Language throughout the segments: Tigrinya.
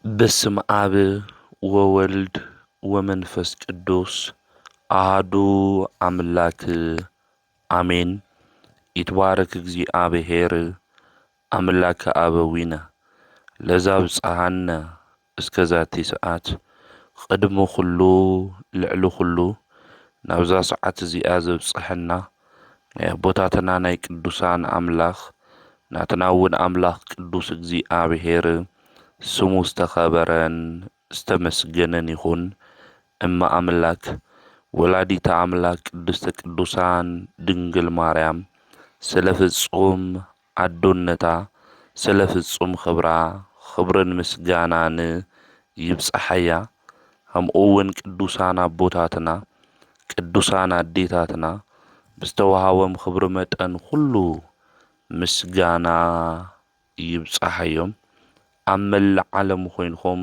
በስመ አብ ወወልድ ወመንፈስ ቅዱስ አሃዱ አምላክ አሜን። ይትባረክ እግዚኣብሔር አምላክ አበዊነ ለዛብጽሐነ እስከ ዛቲ ሰዓት። ቅድሚ ኩሉ ልዕሊ ኩሉ ናብዛ ሰዓት እዚኣ ዘብጽሐና ናይ ኣቦታትና ናይ ቅዱሳን ኣምላኽ ናትና እውን ኣምላኽ ቅዱስ እግዚኣብሔር ስሙ ዝተኸበረን ዝተመስገነን ይኹን። እመ ኣምላክ ወላዲተ ኣምላክ ቅድስተ ቅዱሳን ድንግል ማርያም ስለ ፍጹም ኣዶነታ ስለ ፍጹም ክብራ ክብርን ምስጋናን ይብጻሓያ። ከምኡ እውን ቅዱሳን ኣቦታትና ቅዱሳን ኣዴታትና ብዝተዋሃቦም ክብሪ መጠን ኩሉ ምስጋና ይብጻሓዮም። ኣብ መላእ ዓለም ኮይንኩም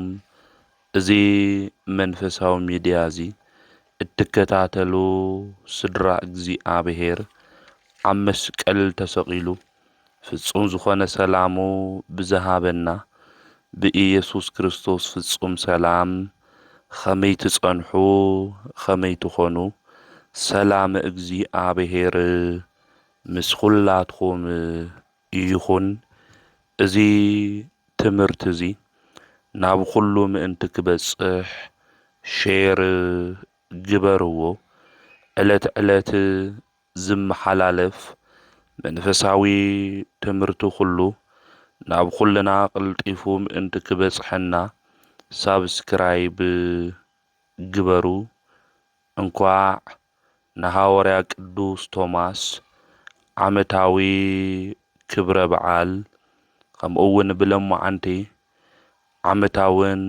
እዚ መንፈሳዊ ሚድያ እዚ እትከታተሉ ስድራ እግዚኣብሔር ኣብ መስቀል ተሰቒሉ ፍጹም ዝኾነ ሰላሙ ብዝሃበና ብኢየሱስ ክርስቶስ ፍጹም ሰላም ኸመይ ትጸንሑ ኸመይ ትኾኑ ሰላም እግዚኣብሔር ምስ ኹላትኹም ይኹን። እዚ ትምህርቲ እዚ ናብ ኩሉ ምእንቲ ክበጽሕ ሼር ግበርዎ። ዕለት ዕለት ዝመሓላለፍ መንፈሳዊ ትምህርቲ ኩሉ ናብ ኩልና ቅልጢፉ ምእንቲ ክበጽሐና ሳብስክራይብ ግበሩ። እንኳዕ ንሃዋርያ ቅዱስ ቶማስ ዓመታዊ ክብረ በዓል ከምኡ እውን ብለማዓንቲ ዓመታውን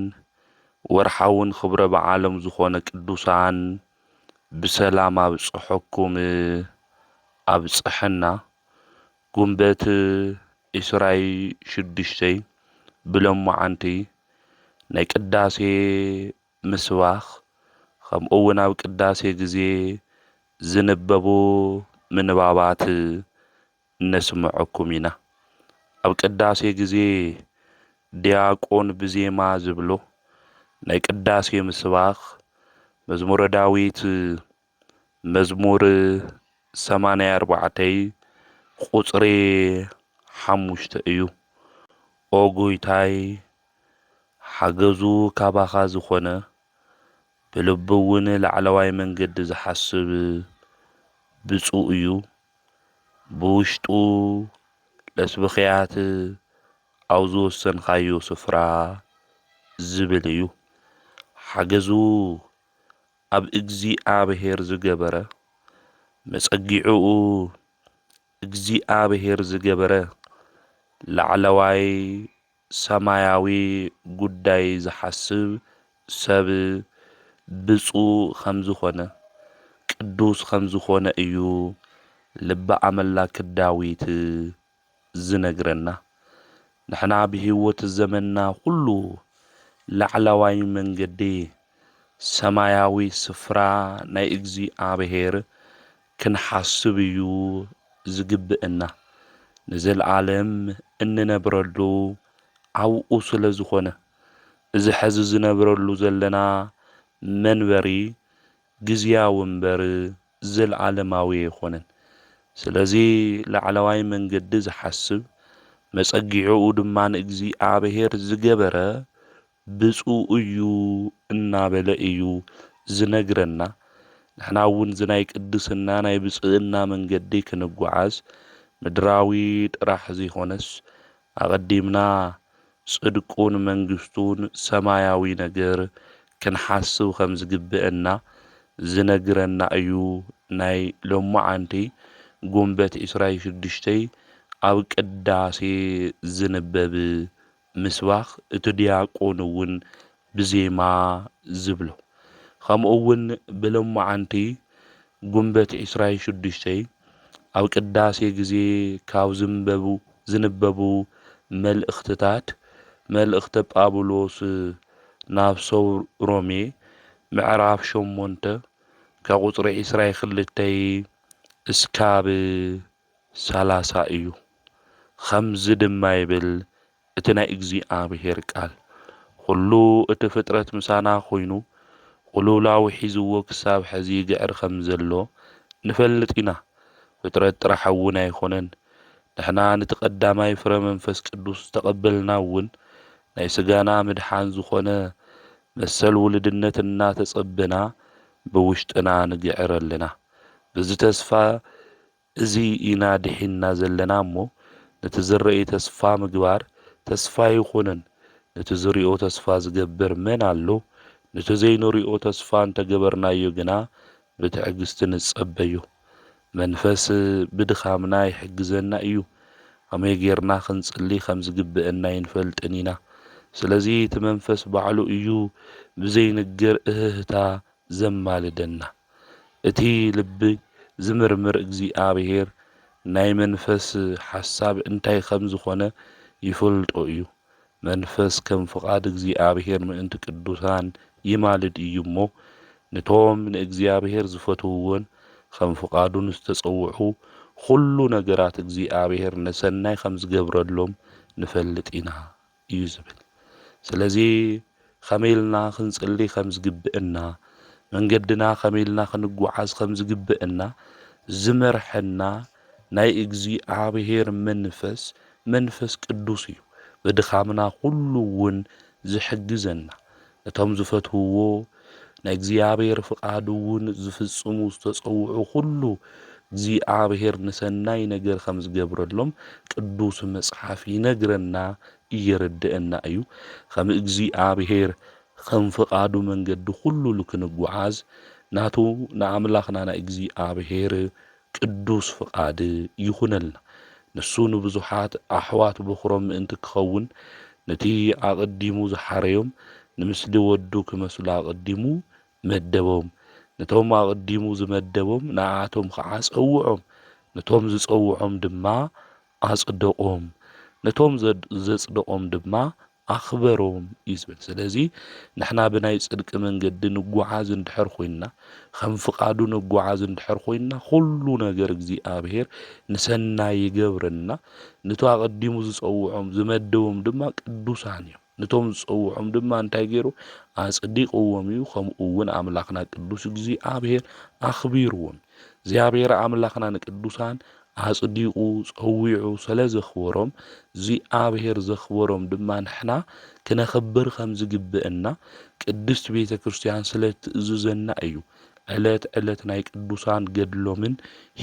ወርሓውን ክብረ በዓሎም ዝኾነ ቅዱሳን ብሰላም ኣብጽሐኩም ኣብጽሐና። ጉንበት ዒስራይ ሽዱሽተይ ብለማዓንቲ ናይ ቅዳሴ ምስባኽ ከምኡ እውን ኣብ ቅዳሴ ግዜ ዝንበቡ ምንባባት እነስምዐኩም ኢና። ኣብ ቅዳሴ ግዜ ዲያቆን ብዜማ ዝብሎ ናይ ቅዳሴ ምስባኽ መዝሙረ ዳዊት መዝሙር ሰማንያ ኣርባዕተ ቁጽሪ ሓሙሽተ እዩ። ኦ ጎይታይ ሓገዙ ካባኻ ዝኾነ ብልቡ እውን ላዕለዋይ መንገዲ ዝሓስብ ብፁዕ እዩ። ብውሽጡ ለስብኽያት ኣብ ዝወሰንካዮ ስፍራ ዝብል እዩ። ሓገዙ ኣብ እግዚኣብሔር ዝገበረ መጸጊዕኡ እግዚኣብሔር ዝገበረ ላዕለዋይ ሰማያዊ ጉዳይ ዝሓስብ ሰብ ብፁዕ ከም ዝኾነ ቅዱስ ከም ዝኾነ እዩ ልበ ኣመላክ ዳዊት ዝነግረና። ንሕና ብህይወት ዘመንና ኩሉ ላዕለዋይ መንገዲ ሰማያዊ ስፍራ ናይ እግዚኣብሔር ክንሓስብ እዩ ዝግብእና። ንዘለኣለም እንነብረሉ ኣብኡ ስለ ዝኾነ፣ እዚ ሕዚ ዝነብረሉ ዘለና መንበሪ ግዝያዊ እምበር ዘለኣለማዊ ኣይኮነን። ስለዚ ላዕለዋይ መንገዲ ዝሓስብ፣ መጸጊዕኡ ድማ ንእግዚኣብሔር ዝገበረ ብፁዕ እዩ እናበለ እዩ ዝነግረና። ንሕና እውን እዚ ናይ ቅድስና ናይ ብፅዕና መንገዲ ክንጓዓዝ ምድራዊ ጥራሕ ዘይኮነስ ኣቐዲምና ጽድቁን መንግስቱን ሰማያዊ ነገር ክንሓስብ ከም ዝግብአና ዝነግረና እዩ። ናይ ሎማዓንቲ ጉንበት ዕስራን ሽዱሽተን ኣብ ቅዳሴ ዝንበብ ምስባኽ እቲ ዲያቆን እውን ብዜማ ዝብሎ። ከምኡ እውን ብሎማዓንቲ ጉንበት ዕስራን ሽዱሽተን ኣብ ቅዳሴ ግዜ ካብ ዝንበቡ ዝንበቡ መልእኽትታት፣ መልእኽተ ጳውሎስ ናብ ሰብ ሮሜ ምዕራፍ ሸሞንተ ካብ ቁጽሪ ዕስራን ክልተን እስካብ ሰላሳ እዩ። ከምዚ ድማ ይብል እቲ ናይ እግዚኣብሔር ቃል፣ ኩሉ እቲ ፍጥረት ምሳና ኮይኑ፣ ቁልውላው ሒዝዎ ክሳብ ሕዚ ይግዕር ከም ዘሎ ንፈልጥ ኢና። ፍጥረት ጥራሕ እውን ኣይኮነን። ንሕና ነቲ ቀዳማይ ፍረ መንፈስ ቅዱስ ዝተቐበልና እውን፣ ናይ ስጋና ምድሓን ዝኾነ መሰል ውልድነት እናተጸበና፣ ብውሽጥና ንግዕር ኣለና። በዚ ተስፋ እዚ ኢና ድሒንና ዘለና እሞ፣ ነቲ ዝረኢ ተስፋ ምግባር ተስፋ ኣይኮነን። ነቲ ዝሪኦ ተስፋ ዝገብር መን ኣሎ? ነቲ ዘይንሪኦ ተስፋ እንተገበርናዮ ግና፣ ብትዕግስቲ ንጸበዮ። መንፈስ ብድኻምና ይሕግዘና እዩ። ከመይ ጌርና ክንጽሊ ከም ዝግብአና ኣይንፈልጥን ኢና። ስለዚ እቲ መንፈስ ባዕሉ እዩ ብዘይንገር እህህታ ዘማልደና። እቲ ልቢ ዝምርምር እግዚኣብሔር ናይ መንፈስ ሓሳብ እንታይ ከም ዝኾነ ይፈልጦ እዩ። መንፈስ ከም ፍቓድ እግዚኣብሔር ምእንቲ ቅዱሳን ይማልድ እዩ እሞ፣ ነቶም ንእግዚኣብሔር ዝፈትውዎን ከም ፍቓዱ ንዝተጸውዑ፣ ኩሉ ነገራት እግዚኣብሔር ንሰናይ ከም ዝገብረሎም ንፈልጥ ኢና እዩ ዝብል። ስለዚ ከመይ ኢልና ክንጽሊ ከም ዝግብእና፣ መንገድና ከመይ ኢልና ክንጓዓዝ ከም ዝግብእና ዝመርሐና ናይ እግዚኣብሔር መንፈስ፣ መንፈስ ቅዱስ እዩ። ብድኻምና ኩሉ እውን ዝሕግዘና። ነቶም ዝፈትውዎ፣ ናይ እግዚኣብሔር ፍቓዱ እውን ዝፍጽሙ ዝተጸውዑ ኩሉ፣ እግዚኣብሔር ንሰናይ ነገር ከም ዝገብረሎም ቅዱስ መጽሓፍ ይነግረና፣ የረድአና እዩ። ከም እግዚኣብሔር ከም ፍቓዱ መንገዲ ኩሉ ክንጓዓዝ ናቱ ንኣምላኽና ናይ እግዚኣብሔር ቅዱስ ፍቓድ ይኹነልና። ንሱ ንብዙሓት ኣሕዋት በኹሮም ምእንቲ ክኸውን፣ ነቲ ኣቐዲሙ ዝሓረዮም ንምስሊ ወዱ ክመስሉ ኣቐዲሙ መደቦም። ነቶም ኣቐዲሙ ዝመደቦም ንኣቶም ኸዓ ጸውዖም። ነቶም ዝጸውዖም ድማ ኣጽደቖም። ነቶም ዘድ-፣ ዘጽደቖም ድማ ኣኽበሮም እዩ ዝብል። ስለዚ ንሕና ብናይ ጽድቂ መንገዲ ንጓዓዝ እንድሕር ኮይንና፣ ከም ፍቓዱ ንጓዓዝ እንድሕር ኮይንና፣ ኩሉ ነገር እግዚኣብሔር ንሰናይ ይገብረና። ነቲ ኣቐዲሙ ዝጸውዖም ዝመደቦም ድማ ቅዱሳን እዮም። ነቶም ዝጸውዖም ድማ እንታይ ገይሩ? ኣጽዲቕዎም እዩ። ከምኡ እውን ኣምላኽና ቅዱስ እግዚኣብሔር ኣኽቢርዎም። እግዚኣብሔር ኣምላኽና ንቅዱሳን ኣጽዲቑ ጸዊዑ ስለ ዘኽበሮም፣ እግዚኣብሔር ዘኽበሮም ድማ ንሕና ክነኽብር ከም ዝግብእና ቅድስት ቤተ ክርስቲያን ስለ ትእዝዘና እዩ። ዕለት ዕለት ናይ ቅዱሳን ገድሎምን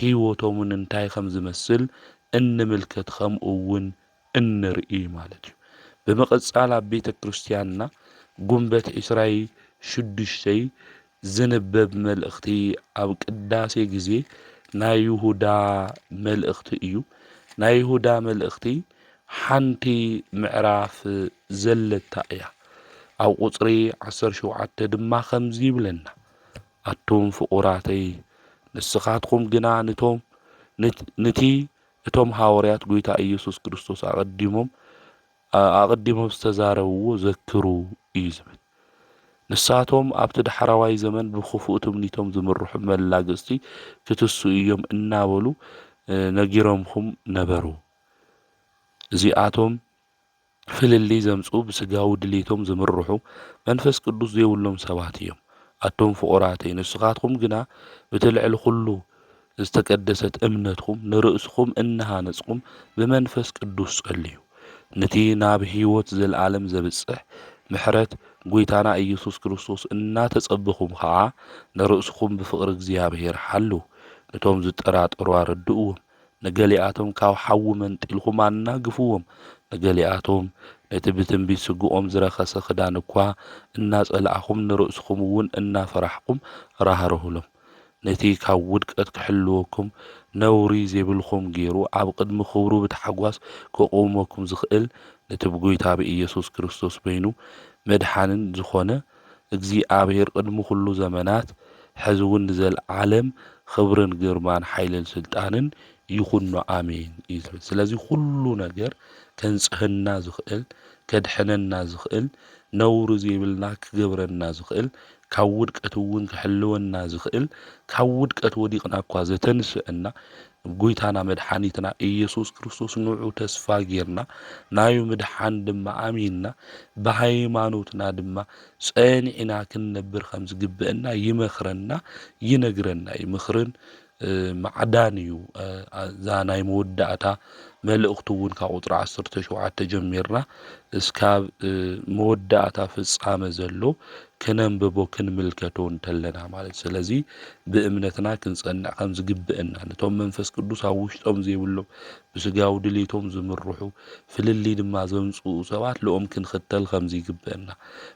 ህይወቶምን እንታይ ከም ዝመስል እንምልከት፣ ከምኡ እውን እንርኢ ማለት እዩ። ብምቕጻል ኣብ ቤተ ክርስቲያንና ጉንበት ዕስራይ ሽዱሽተይ ዝንበብ መልእኽቲ ኣብ ቅዳሴ ግዜ ናይ ይሁዳ መልእኽቲ እዩ። ናይ ይሁዳ መልእኽቲ ሓንቲ ምዕራፍ ዘለታ እያ። ኣብ ቁጽሪ ዓሰርተ ሸውዓተ ድማ ከምዚ ይብለና፣ ኣቱም ፍቑራተይ፣ ንስኻትኩም ግና ንቶም፣ ነት-፣ ነቲ እቶም ሃዋርያት ጐይታ ኢየሱስ ክርስቶስ ኣቐዲሞም፣ ኣ-፣ ኣቐዲሞም ዝተዛረብዎ ዘክሩ እዩ ዝብል። ንሳቶም ኣብቲ ዳሕረዋይ ዘመን ብኽፉእ ትምኒቶም ዝምርሑ መላግጽቲ ክትስኡ እዮም እናበሉ፣ እ፣ ነጊሮምኹም ነበሩ። እዚኣቶም ፍልልይ ዘምጽኡ ብስጋዊ ድሌቶም ዝምርሑ መንፈስ ቅዱስ ዘይብሎም ሰባት እዮም። ኣቱም ፍቑራተይ፣ ንስኻትኩም ግና በቲ ልዕሊ ኩሉ ዝተቀደሰት እምነትኩም ንርእስኹም እናሃነጽኩም ብመንፈስ ቅዱስ ጸልዩ። ነቲ ናብ ህይወት ዘለኣለም ዘብጽሕ ምሕረት ጐይታና ኢየሱስ ክርስቶስ እናተጸበኹም ኸኣ ንርእስኹም ብፍቕሪ እግዚኣብሔር ሓልዉ። ነቶም ዝጠራጠሩ ኣረድእዎም። ንገሊኣቶም ካብ ሓዊ መንጢልኩም ኣናግፍዎም። ንገሊኣቶም ነቲ ብትንቢት ስግኦም ዝረኸሰ ክዳን እኳ እናጸላእኹም ንርእስኹም እውን እናፈራሕኩም ራህርሁሎም። ነቲ ካብ ውድቀት ክሕልወኩም ነውሪ ዘይብልኩም ገይሩ ኣብ ቅድሚ ክብሩ ብታሕጓስ ከቑመኩም ዝኽእል ነቲ ብጐይታ ብኢየሱስ ክርስቶስ በይኑ መድሓንን ዝኾነ እግዚኣብሔር ቅድሚ ኩሉ ዘመናት፣ ሕዚ እውን ንዘለዓለም ክብርን ግርማን ሓይልን ስልጣንን ይኹኖ፣ ኣሜን እዩ ዝብል። ስለዚ ኩሉ ነገር ከንጽህና ዝኽእል፣ ከድሕነና ዝኽእል፣ ነውሪ ዘይብልና ክገብረና ዝኽእል፣ ካብ ውድቀት እውን ክሕልወና ዝኽእል፣ ካብ ውድቀት ወዲቕና እኳ ዘተንስአና፣ ጎይታና መድሓኒትና ኢየሱስ ክርስቶስ ንዑ ተስፋ ጌርና፣ ናዩ ምድሓን ድማ ኣሚንና፣ ብሃይማኖትና ድማ ጸኒዕና ክንነብር ከም ዝግብእና ይመኽረና፣ ይነግረና እዩ። ምኽርን፣ እ፣ ማዕዳን እዩ። እ፣ እዛ ናይ መወዳእታ መልእኽቱ እውን ካብ ቁጽሪ ዓሰርተ ሸውዓተ ጀሚርና እስካብ፣ እ፣ መወዳእታ ፍጻመ ዘሎ ክነንብቦ፣ ክንምልከቶ እንተለና ማለት። ስለዚ ብእምነትና ክንጸንዕ ከም ዝግብእና፣ ነቶም መንፈስ ቅዱስ ኣብ ውሽጦም ዘይብሎም፣ ብስጋዊ ድሌቶም ዝምርሑ፣ ፍልልይ ድማ ዘምጽኡ ሰባት ልኦም ክንኽተል ከም ዝግብእና።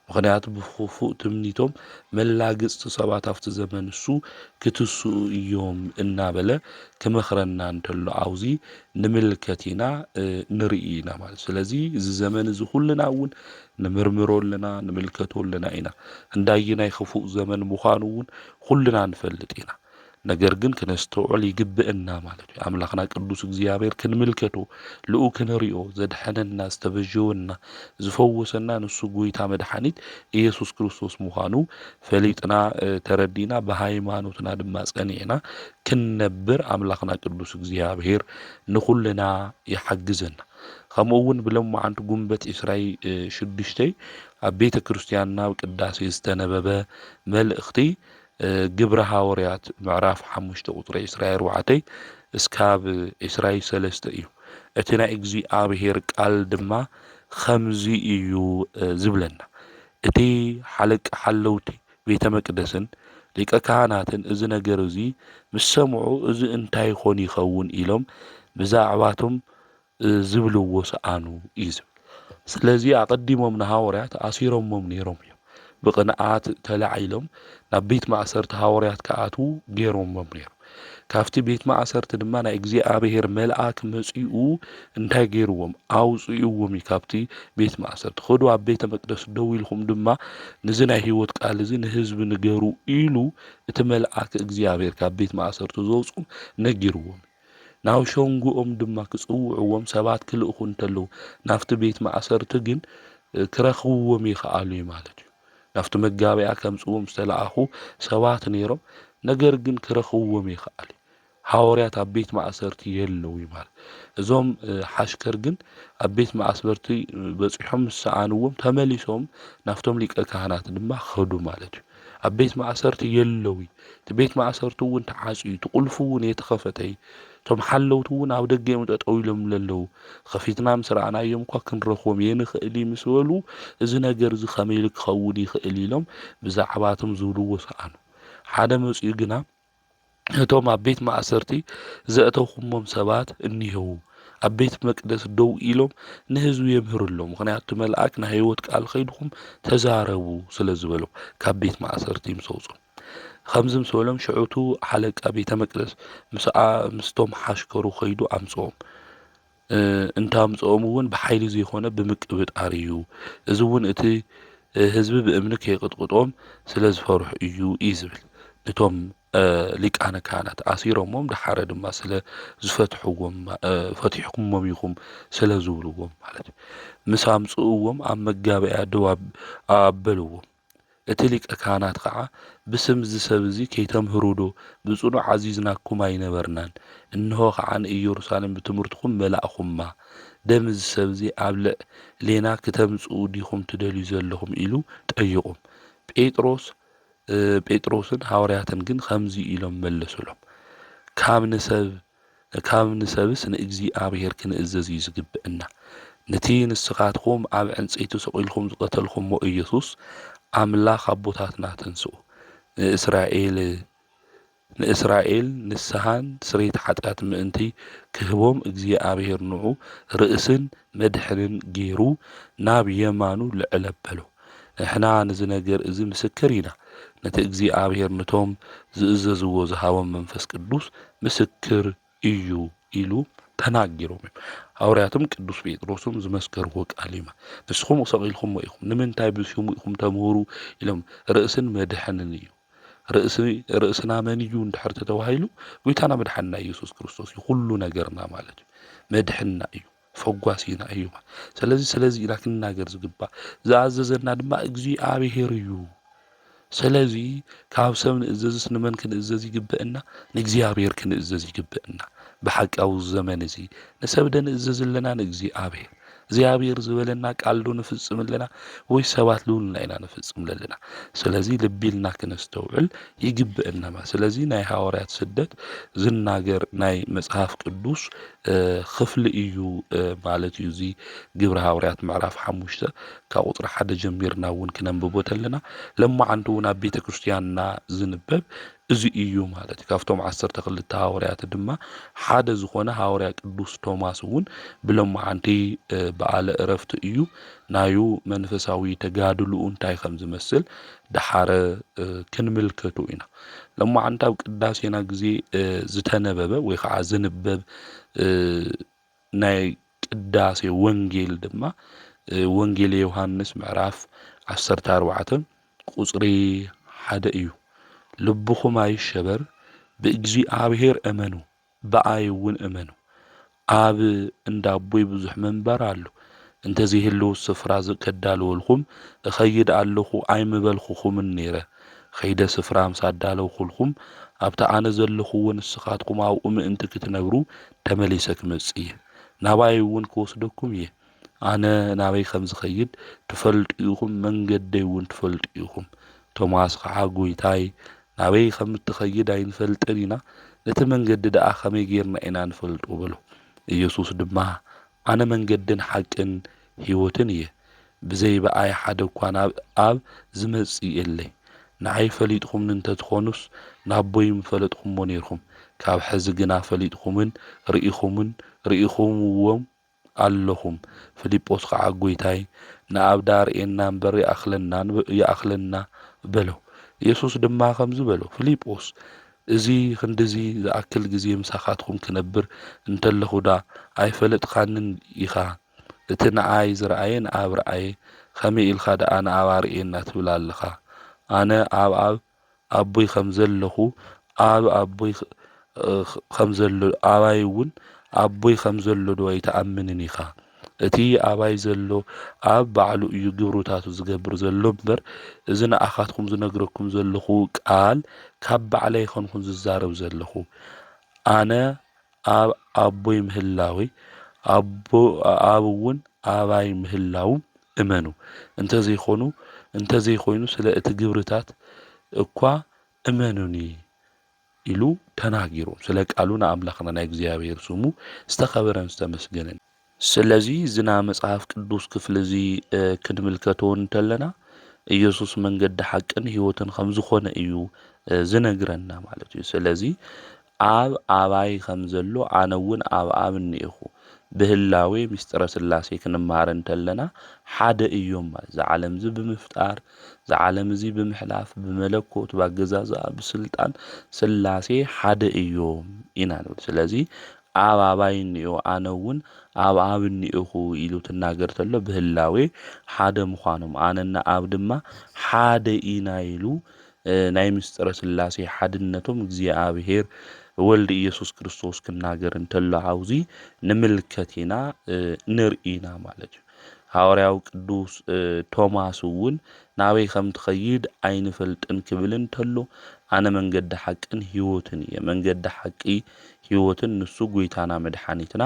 ምኽንያቱ ብኽፉእ ትምኒቶም መላግጽቲ ሰባት ኣብቲ ዘመን እሱ ክትስኡ እዮም እናበለ ክመኽረና እንተሎ ኣብዚ ንምልከት ኢና፣ እ፣ ንርኢ ኢና ማለት። ስለዚ እዚ ዘመን እዚ ኩልና እውን ንምርምሮ ኣለና፣ ንምልከቶ ኣለና ኢና። እንዳየናይ ክፉእ ዘመን ምዃኑ እውን ኩልና ንፈልጥ ኢና። ነገር ግን ክነስተውዕል ይግብእና ማለት እዩ። ኣምላኽና ቅዱስ እግዚኣብሔር ክንምልከቶ፣ ልኡ ክንሪኦ፣ ዘድሐነና፣ ዝተበጀወና፣ ዝፈወሰና ንሱ ጎይታ መድሓኒት ኢየሱስ ክርስቶስ ምዃኑ ፈሊጥና፣ እ፣ ተረዲና፣ ብሃይማኖትና ድማ ጸኒዕና ክንነብር ኣምላኽና ቅዱስ እግዚኣብሔር ንኹልና ይሓግዘና። ከምኡ እውን ብሎማዓንቲ ጉንበት ዒስራይ ሽዱሽተይ ኣብ ቤተ ክርስቲያንና ኣብ ቅዳሴ ዝተነበበ መልእኽቲ፣ እ፣ ግብረ ሃዋርያት ምዕራፍ ሓሙሽተ ቁጽሪ ዒስራን ኣርባዕተን እስካብ ዒስራን ሰለስተን እዩ። እቲ ናይ እግዚኣብሔር ቃል ድማ ከምዚ እዩ፣ እ፣ ዝብለና። እቲ ሓለቃ ሓለውቲ ቤተ መቅደስን ሊቀ ካህናትን እዚ ነገር እዚ ምስ ሰምዑ፣ "እዚ እንታይ ኮን ይኸውን?" ኢሎም ብዛዕባቶም፣ እ፣ ዝብልዎ ሰኣኑ እዩ ዝብል። ስለዚ ኣቐዲሞም ንሃዋርያት ኣሲሮሞም ነይሮም እዮም። ብቕንኣት ተላዒሎም ናብ ቤት ማእሰርቲ ሃዋርያት ክኣትዉ ገይሮሞም ነይሮም። ካብቲ ቤት ማእሰርቲ ድማ ናይ እግዚኣብሔር መልኣክ መጺኡ እንታይ ገይርዎም? ኣውጽእዎም እዩ ካብቲ ቤት ማእሰርቲ። "ኸዱ ኣብ ቤተ መቅደስ ደው ኢልኩም ድማ ነዚ ናይ ህይወት ቃል እዚ ንህዝቢ ንገሩ" ኢሉ እቲ መልኣክ እግዚኣብሔር ካብ ቤት ማእሰርቲ ዘውጽኦም ነጊርዎም እዩ። ናብ ሸንጎኦም ድማ ክጽውዕዎም ሰባት ክልእኹ እንተለዉ ናብቲ ቤት ማእሰርቲ ግን፣ እ፣ ክረኽብዎም ይኸኣሉ እዩ ማለት እዩ። ናብቲ መጋበያ ከምጽዎም ዝተለኣኹ ሰባት ነይሮም፣ ነገር ግን ክረኽብዎም ይኸኣሉ። ሃዋርያት ኣብ ቤት ማእሰርቲ የለዉ እዩ ማለት። እዞም፣ እ፣ ሓሽከር ግን ኣብ ቤት ማእሰርቲ፣ እ፣ በጺሖም ምስ ሰኣንዎም ተመሊሶም ናብቶም ሊቀ ካህናት ድማ ኸዱ ማለት እዩ። ኣብ ቤት ማእሰርቲ የለዉ እዩ። እቲ ቤት ማእሰርቲ እውን ተዓጽዩ፣ እቲ ቁልፊ እውን የተኸፈተ እዩ። እቶም ሓለውቲ እውን ኣብ ደገ እዮም ጠጠው ኢሎም ለለዉ። ከፊትና ምስ ረኣናዮም እኳ ክንረኽቦም የንኽእል እዩ ምስ በሉ፣ እዚ ነገር እዚ ከመይ ኢሉ ክኸውን ይኽእል ኢሎም ብዛዕባቶም ዝብልዎ ሰኣኑ። ሓደ መጺኡ ግና እቶም ኣብ ቤት ማእሰርቲ ዘእተኹሞም ሰባት እኒህዉ ኣብ ቤት መቅደስ ደው ኢሎም ንህዝቢ የምህሩ ኣለዉ። ምኽንያቱ እቲ መልኣክ ናይ ህይወት ቃል ከይድኹም ተዛረቡ ስለ ዝበሎም ካብ ቤት ማእሰርቲ ምስ ኣውፅኦም። ከምዚ ምስ በሎም ሽዑ እቲ ሓለቃ ቤተ መቅደስ ምስኣ-፣ ምስቶም ሓሽከሩ ከይዱ ኣምፅኦም። እ፣ እንተ ኣምፅኦም እውን ብሓይሊ ዘይኮነ ብምቅብጣር እዩ። እዚ እውን እቲ፣ እ፣ ህዝቢ ብእምኒ ከይቅጥቅጦም ስለ ዝፈርሑ እዩ እዩ ዝብል። ነቶም፣ እ፣ ሊቃነ ካህናት ኣሲሮሞም ደሓረ ድማ ስለ ዝፈትሕዎም፣ እ፣ ፈቲሕኩሞም ኢኹም ስለ ዝብልዎም ማለት እዩ። ምስ ኣምፅእዎም ኣብ መጋበያ ደው ኣብ-፣ ኣበልዎም። እቲ ሊቀ ካህናት ኸዓ፣ "ብስም እዚ ሰብ እዚ ከይተምህሩ ዶ ብጽኑዕ ኣዚዝናኩም ኣይነበርናን? እንሆ ኸዓ ንኢየሩሳሌም ብትምህርትኹም መላእኹማ። ደም እዚ ሰብ እዚ ኣብ ልዕሌና ክተምጽኡ ዲኹም ትደልዩ ዘለኹም?" ኢሉ ጠይቖም። ጴጥሮስ፣ እ፣ ጴጥሮስን ሃዋርያትን ግን ከምዚ ኢሎም መለሱሎም፣ "ካብ ንሰብ ካብ ንሰብስ ንእግዚኣብሔር ክንእዘዝ እዩ ዝግብእና። ነቲ ንስኻትኩም ኣብ ዕንጸይቲ ሰቒልኩም ዝቐተልኩሞ ኢየሱስ ኣምላኽ ኣቦታትና ተንስኡ። ንእስራኤል፣ ንእስራኤል ንስሓን ስርየት ሓጢኣት ምእንቲ ክህቦም እግዚኣብሔር ንዑ ርእስን መድሕንን ገይሩ ናብ የማኑ ልዕል ኣበሎ። ንሕና ነዚ ነገር እዚ ምስክር ኢና። ነቲ እግዚኣብሔር ነቶም ዝእዘዝዎ ዝሃቦም መንፈስ ቅዱስ ምስክር እዩ" ኢሉ ተናጊሮም እዮም። ሃዋርያትም ቅዱስ ጴጥሮስም ዝመስከርዎ ቃል እዩ። ንስኹም ሰቒልኩሞ ኢኹም፣ ንምንታይ ብሽሙ ኢኹም ተምህሩ ኢሎም፣ ርእስን መድሕንን እዩ። ርእሲ፣ ርእስና መን እዩ እንድሕር ተተባሂሉ፣ ጎይታና መድሓንና ኢየሱስ ክርስቶስ እዩ። ኩሉ ነገርና ማለት እዩ። መድሕንና እዩ። ፈጓሲና እዩ ማለት። ስለዚ፣ ስለዚ ኢና ክንናገር ዝግባእ። ዝኣዘዘና ድማ እግዚኣብሔር እዩ። ስለዚ ካብ ሰብ ንእዘዝስ ንመን ክንእዘዝ ይግበእና? ንእግዚኣብሔር ክንእዘዝ ይግበእና። ብሓቃዊ ዘመን እዚ ንሰብ ዶ ንእዘዝ ኣለና ንእግዚኣብሔር? እግዚኣብሔር ዝበለና ቃል ዶ ንፍጽም ኣለና ወይ ሰባት ልውልና ኢና ንፍጽም ዘለና? ስለዚ ልቢ ኢልና ክነስተውዕል ይግብእና። ማ-፣ ስለዚ ናይ ሃዋርያት ስደት ዝናገር ናይ መጽሓፍ ቅዱስ፣ እ፣ ክፍሊ እዩ፣ እ፣ ማለት እዩ። እዚ ግብረ ሃዋርያት ምዕራፍ ሓሙሽተ ካብ ቁጽሪ ሓደ ጀሚርና እውን ክነንብቦ ተለና፣ ለማዓንቲ እውን ኣብ ቤተ ክርስቲያንና ዝንበብ እዚ እዩ ማለት እዩ። ካብቶም ዓሰርተ ክልተ ሃዋርያት ድማ ሓደ ዝኾነ ሃዋርያ ቅዱስ ቶማስ እውን ብለማዓንቲ፣ እ፣ በዓለ ዕረፍቲ እዩ። ናዩ መንፈሳዊ ተጋድልኡ እንታይ ከም ዝመስል ደሓረ፣ እ፣ ክንምልከቱ ኢና። ለማዓንቲ ኣብ ቅዳሴና ግዜ፣ እ፣ ዝተነበበ ወይ ከዓ ዝንበብ፣ እ፣ ናይ ቅዳሴ ወንጌል ድማ፣ እ፣ ወንጌል ዮሃንስ ምዕራፍ ዓሰርተ ኣርባዕተ ቁጽሪ ሓደ እዩ። ልብኹም ኣይሸበር፣ ብእግዚኣብሔር እመኑ፣ ብኣይ እውን እመኑ። ኣብ እንዳ ኣቦይ ብዙሕ መንበር ኣሎ። እንተዘይህልው ስፍራ ዝ-፣ ከዳልወልኩም እኸይድ ኣለኹ ኣይምበልኹኹምን ነይረ። ኸይደ ስፍራ ምስ ኣዳለውኩልኩም፣ ኣብቲ ኣነ ዘለኹዎ ንስኻትኩም ኣብኡ ምእንቲ ክትነብሩ ተመሊሰ ክመጽእ እየ። ናባይ እውን ክወስደኩም እየ። ኣነ ናበይ ከም ዝኸይድ ትፈልጡ ኢኹም፣ መንገደይ እውን ትፈልጡ ኢኹም። ቶማስ ኸዓ፣ ጎይታይ፣ ናበይ ከም እትኸይድ ኣይንፈልጥን ኢና፣ እቲ መንገዲ ደኣ ከመይ ጌርና ኢና ንፈልጦ? በሎ። ኢየሱስ ድማ፣ ኣነ መንገድን ሓቅን ህይወትን እየ፣ ብዘይ ብኣይ ሓደ እኳ ናብ ኣብ ዝመጽእ የለይ። ንዓይ ፈሊጥኹምኒ እንተትኾኑስ፣ ንኣቦይ ምፈለጥኹምዎ ኔርኩም። ካብ ሕዚ ግና ፈሊጥኩምን ርኢኹምን፣ ርኢኹምዎም ኣለኹም። ፊልጶስ ኸዓ፣ ጎይታይ፣ ንኣብ ደኣ ርእየና እምበር ይኣኽለና ንበ-፣ ይኣኽለና በሎ። ኢየሱስ ድማ ከምዚ በሎ፣ ፊልጶስ፣ እዚ ክንድዚ ዝኣክል ግዜ ምሳኻትኩም ክነብር እንተለኹ ደኣ ኣይፈለጥካንን ኢኻ? እቲ ንኣይ ዝረኣየ ንኣብ ረኣየ፣ ከመይ ኢልካ ደኣ ንኣብ ኣርእየና ትብል ኣለኻ? ኣነ ኣብ፣ ኣብ ኣቦይ ከም ዘለኹ፣ ኣብ ኣቦይ ኸ-፣ ኸ-፣ ከም ዘሎ፣ ኣባይ እውን ኣቦይ ከም ዘሎ ዶ ኣይትኣምንን ኢኻ? እቲ ኣባይ ዘሎ ኣብ ባዕሉ እዩ ግብርታቱ ዝገብር ዘሎ እምበር፣ እዚ ንኣኻትኩም ዝነግረኩም ዘለኹ ቃል ካብ ባዕለይ ኣይኮንኩን ዝዛረብ ዘለኹ። ኣነ ኣብ ኣቦይ ምህላወይ፣ ኣቦ-፣ ኣብ እውን ኣባይ ምህላዉ እመኑ። እንተዘይኮኑ፣ እንተዘይኮይኑ ስለ እቲ ግብርታት እኳ እመኑኒ ኢሉ ተናጊሮም። ስለ ቃሉ ንኣምላኽና ናይ እግዚኣብሔር ስሙ ዝተኸበረን ዝተመስገነን። ስለዚ እዚ ናይ መጽሓፍ ቅዱስ ክፍሊ እዚ፣ እ፣ ክንምልከቶ እንተለና፣ ኢየሱስ መንገዲ ሓቅን ህይወትን ከም ዝኾነ እዩ፣ እ፣ ዝነግረና ማለት እዩ። ስለዚ ኣብ ኣባይ ከም ዘሎ ኣነ እውን ኣብ ኣብ እኒኤኹ። ብህላዌ ምስጢረ ሥላሴ ክንመሃር እንተለና ሓደ እዮም ማለት። እዚ ዓለም እዚ ብምፍጣር፣ እዚ ዓለም እዚ ብምሕላፍ፣ ብመለኮት፣ ብኣገዛዝኣ፣ ብስልጣን ሥላሴ ሓደ እዮም ኢና ንብል። ስለዚ ኣብ ኣባይ እኒኦ፣ ኣነ እውን ኣብ ኣብ እኒኤኹ ኢሉ ትናገር ተሎ ብህላዌ ሓደ ምዃኖም፣ ኣነና ኣብ ድማ ሓደ ኢና ኢሉ፣ እ፣ ናይ ምስጢረ ሥላሴ ሓድነቶም እግዚኣብሔር ወልድ ኢየሱስ ክርስቶስ ክናገር እንተሎ ኣብዚ ንምልከት ኢና፣ እ፣ ንርኢ ኢና ማለት እዩ። ሃዋርያው ቅዱስ፣ እ፣ ቶማስ እውን ናበይ ከም ትኸይድ ኣይንፈልጥን ክብል እንተሎ፣ ኣነ መንገዲ ሓቅን ህይወትን እየ። መንገዲ ሓቂ ህይወትን ንሱ ጎይታና መድሓኒትና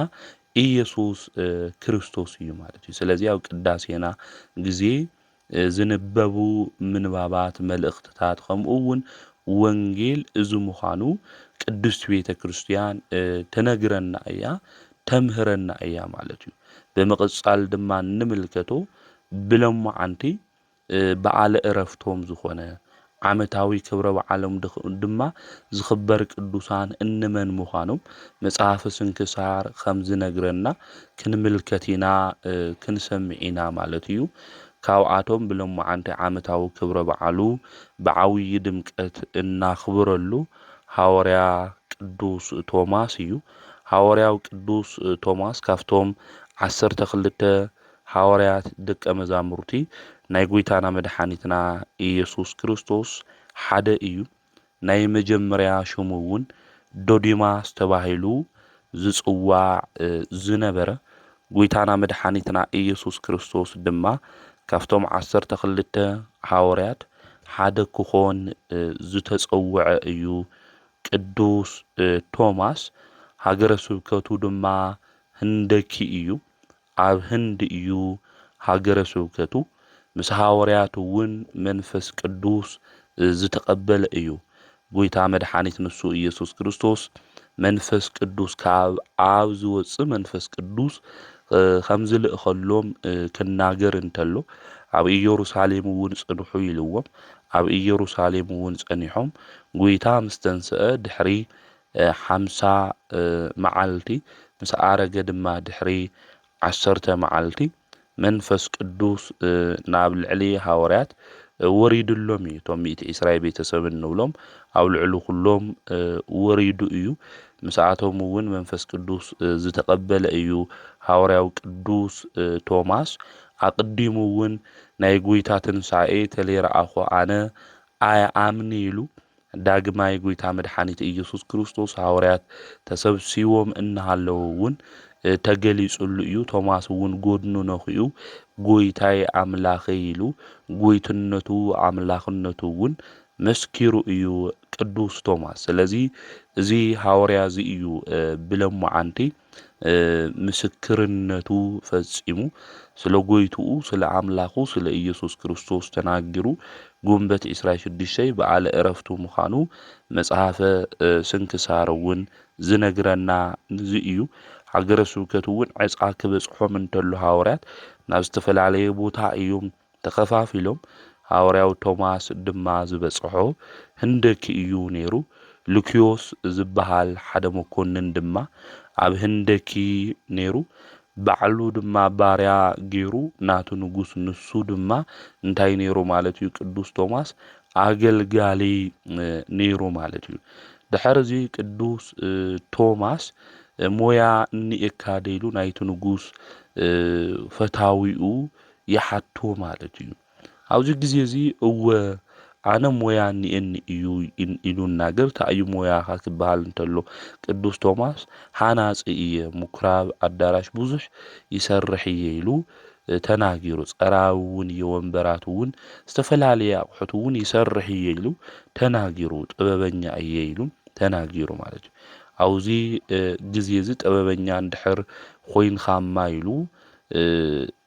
ኢየሱስ፣ እ፣ ክርስቶስ እዩ ማለት እዩ። ስለዚ ኣብ ቅዳሴና ግዜ፣ እ፣ ዝንበቡ ምንባባት፣ መልእኽትታት፣ ከምኡ እውን ወንጌል እዚ ምዃኑ ቅድስቲ ቤተ ክርስቲያን፣ እ፣ ትነግረና እያ፣ ተምህረና እያ ማለት እዩ። ብምቕጻል ድማ እንምልከቶ ብሎማዓንቲ፣ እ፣ በዓለ ዕረፍቶም ዝኾነ ዓመታዊ ክብረ በዓሎም ድኽ-፣ ድማ ዝኽበር ቅዱሳን እንመን ምዃኖም መጽሓፈ ስንክሳር ከም ዝነግረና ክንምልከት ኢና፣ እ፣ ክንሰምዕ ኢና ማለት እዩ። ካብኣቶም ብሎማዓንቲ ዓመታዊ ክብረ በዓሉ ብዓብዪ ድምቀት እናኽብረሉ ሃዋርያ ቅዱስ ቶማስ እዩ። ሃዋርያው ቅዱስ ቶማስ ካብቶም ዓሰርተ ክልተ ሃዋርያት ደቀ መዛሙርቲ ናይ ጎይታና መድሓኒትና ኢየሱስ ክርስቶስ ሓደ እዩ። ናይ መጀመርያ ሽሙ እውን ዶዲማስ ተባሂሉ ዝጽዋዕ፣ እ፣ ዝነበረ፣ ጎይታና መድሓኒትና ኢየሱስ ክርስቶስ ድማ ካብቶም ዓሰርተ ክልተ ሃዋርያት ሓደ ክኾን፣ እ፣ ዝተጸውዐ እዩ። ቅዱስ፣ እ፣ ቶማስ ሃገረ ስብከቱ ድማ ህንደኪ እዩ። ኣብ ህንድ እዩ ሃገረ ስብከቱ። ምስ ሃዋርያት እውን መንፈስ ቅዱስ ዝተቐበለ እዩ። ጎይታ መድሓኒት ንሱ ኢየሱስ ክርስቶስ መንፈስ ቅዱስ ካብ ኣብ ዝወጽእ መንፈስ ቅዱስ ከም ዝልእኸሎም ክናገር እንተሎ፣ ኣብ ኢየሩሳሌም እውን ጽንሑ ኢልዎም። ኣብ ኢየሩሳሌም እውን ጸኒሖም። ጎይታ ምስ ተንስአ ድሕሪ ሓምሳ መዓልቲ፣ ምስ ኣረገ ድማ ድሕሪ ዓሰርተ መዓልቲ መንፈስ ቅዱስ ናብ ልዕሊ ሃዋርያት ወሪድሎም እዩ። እቶም ሚእቲ ዕስራ ቤተሰብ እንብሎም ኣብ ልዕሊ ኩሎም ወሪዱ እዩ። ምስኣቶም እውን መንፈስ ቅዱስ ዝተቐበለ እዩ። ሃዋርያው ቅዱስ ቶማስ ኣቕዲሙ እውን ናይ ጎይታ ትንሳኤ ተለይረኣኹ ኣነ ኣይኣምን ኢሉ ዳግማይ ጎይታ መድሓኒት ኢየሱስ ክርስቶስ ሃዋርያት ተሰብሲቦም እናሃለዉ እውን ተገሊጹሉ እዩ። ቶማስ እውን ጎድኑ ነኺኡ ጎይታይ ኣምላኸይ ኢሉ ጎይትነቱ ኣምላኽነቱ እውን መስኪሩ እዩ ቅዱስ ቶማስ። ስለዚ እዚ ሃዋርያ እዚ እዩ ብለማዓንቲ ምስክርነቱ ፈጺሙ ስለ ጎይትኡ ስለ ኣምላኹ ስለ ኢየሱስ ክርስቶስ ተናጊሩ። ጉንበት ዕስራ ሽዱሽተ በዓለ ዕረፍቱ ምዃኑ መጽሓፈ ስንክሳር እውን ዝነግረና እዚ እዩ። ሃገረ ስብከት እውን ዕጻ ክበጽሖም እንተሎ ሃዋርያት ናብ ዝተፈላለየ ቦታ እዮም ተኸፋፊሎም። ሃዋርያው ቶማስ ድማ ዝበጽሖ ህንደኪ እዩ ነይሩ። ሉክዮስ ዝበሃል ሓደ መኮንን ድማ ኣብ ህንደኪ ነይሩ። ባዕሉ ድማ ባርያ ገይሩ ናቱ ንጉስ፣ ንሱ ድማ እንታይ ነይሩ ማለት እዩ? ቅዱስ ቶማስ ኣገልጋሊ ነይሩ ማለት እዩ። ድሕሪ እዚ ቅዱስ ቶማስ ሞያ እኒኤካ ደይሉ ናይቲ ንጉስ ፈታዊኡ ይሓቶ ማለት እዩ። ኣብዚ ግዜ እዚ እወ ኣነ ሞያ እኒኤኒ እዩ ኢሉ እናገር። እንታይ እዩ ሞያኻ ክበሃል እንተሎ ቅዱስ ቶማስ ሃናፂ እየ፣ ምኩራብ ኣዳራሽ ብዙሕ ይሰርሕ እየ ኢሉ ተናጊሩ። ፀራዊ እውን እየ፣ ወንበራት እውን ዝተፈላለየ ኣቑሑት እውን ይሰርሕ እየ ኢሉ ተናጊሩ። ጥበበኛ እየ ኢሉ ተናጊሩ ማለት እዩ። ኣብዚ ግዜ እዚ ጥበበኛ እንድሕር ኮይንኻማ ኢሉ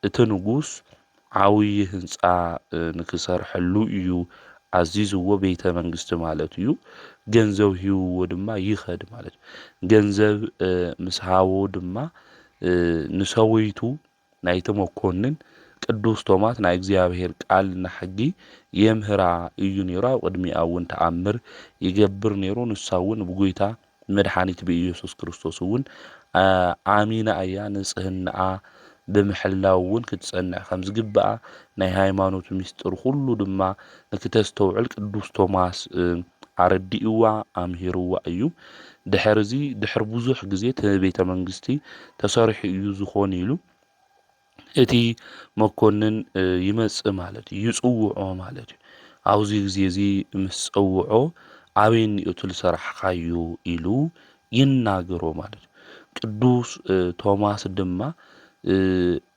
እቲ ንጉስ ዓብዪ ህንፃ ንክሰርሐሉ እዩ ኣዚዝዎ፣ ቤተ መንግስቲ ማለት እዩ። ገንዘብ ሂብዎ ድማ ይኸድ ማለት እዩ። ገንዘብ ምስ ሃቦ ድማ ንሰበይቱ ናይቲ መኮንን ቅዱስ ቶማስ ናይ እግዚኣብሔር ቃል ንሕጊ የምህራ እዩ ነይሩ። ኣብ ቅድሚኣ እውን ተኣምር ይገብር ነይሩ። ንሳ እውን ብጎይታ መድሓኒት ብኢየሱስ ክርስቶስ እውን ኣሚና እያ። ንጽህናኣ ብምሕላው እውን ክትጸንዕ ከም ዝግብኣ ናይ ሃይማኖት ምስጢር ኩሉ ድማ ንክተስተውዕል ቅዱስ ቶማስ ኣረዲእዋ ኣምሂርዋ እዩ። ድሕር እዚ ድሕር ብዙሕ ግዜ እቲ ቤተ መንግስቲ ተሰሪሑ እዩ ዝኾን ኢሉ እቲ መኮንን ይመጽእ ማለት እዩ፣ ይጽውዖ ማለት እዩ። ኣብዚ ግዜ እዚ ምስ ጸውዖ ኣበይ እኒኦ እቲ ዝሰራሕኻዮ ኢሉ ይናገሮ ማለት እዩ። ቅዱስ ቶማስ ድማ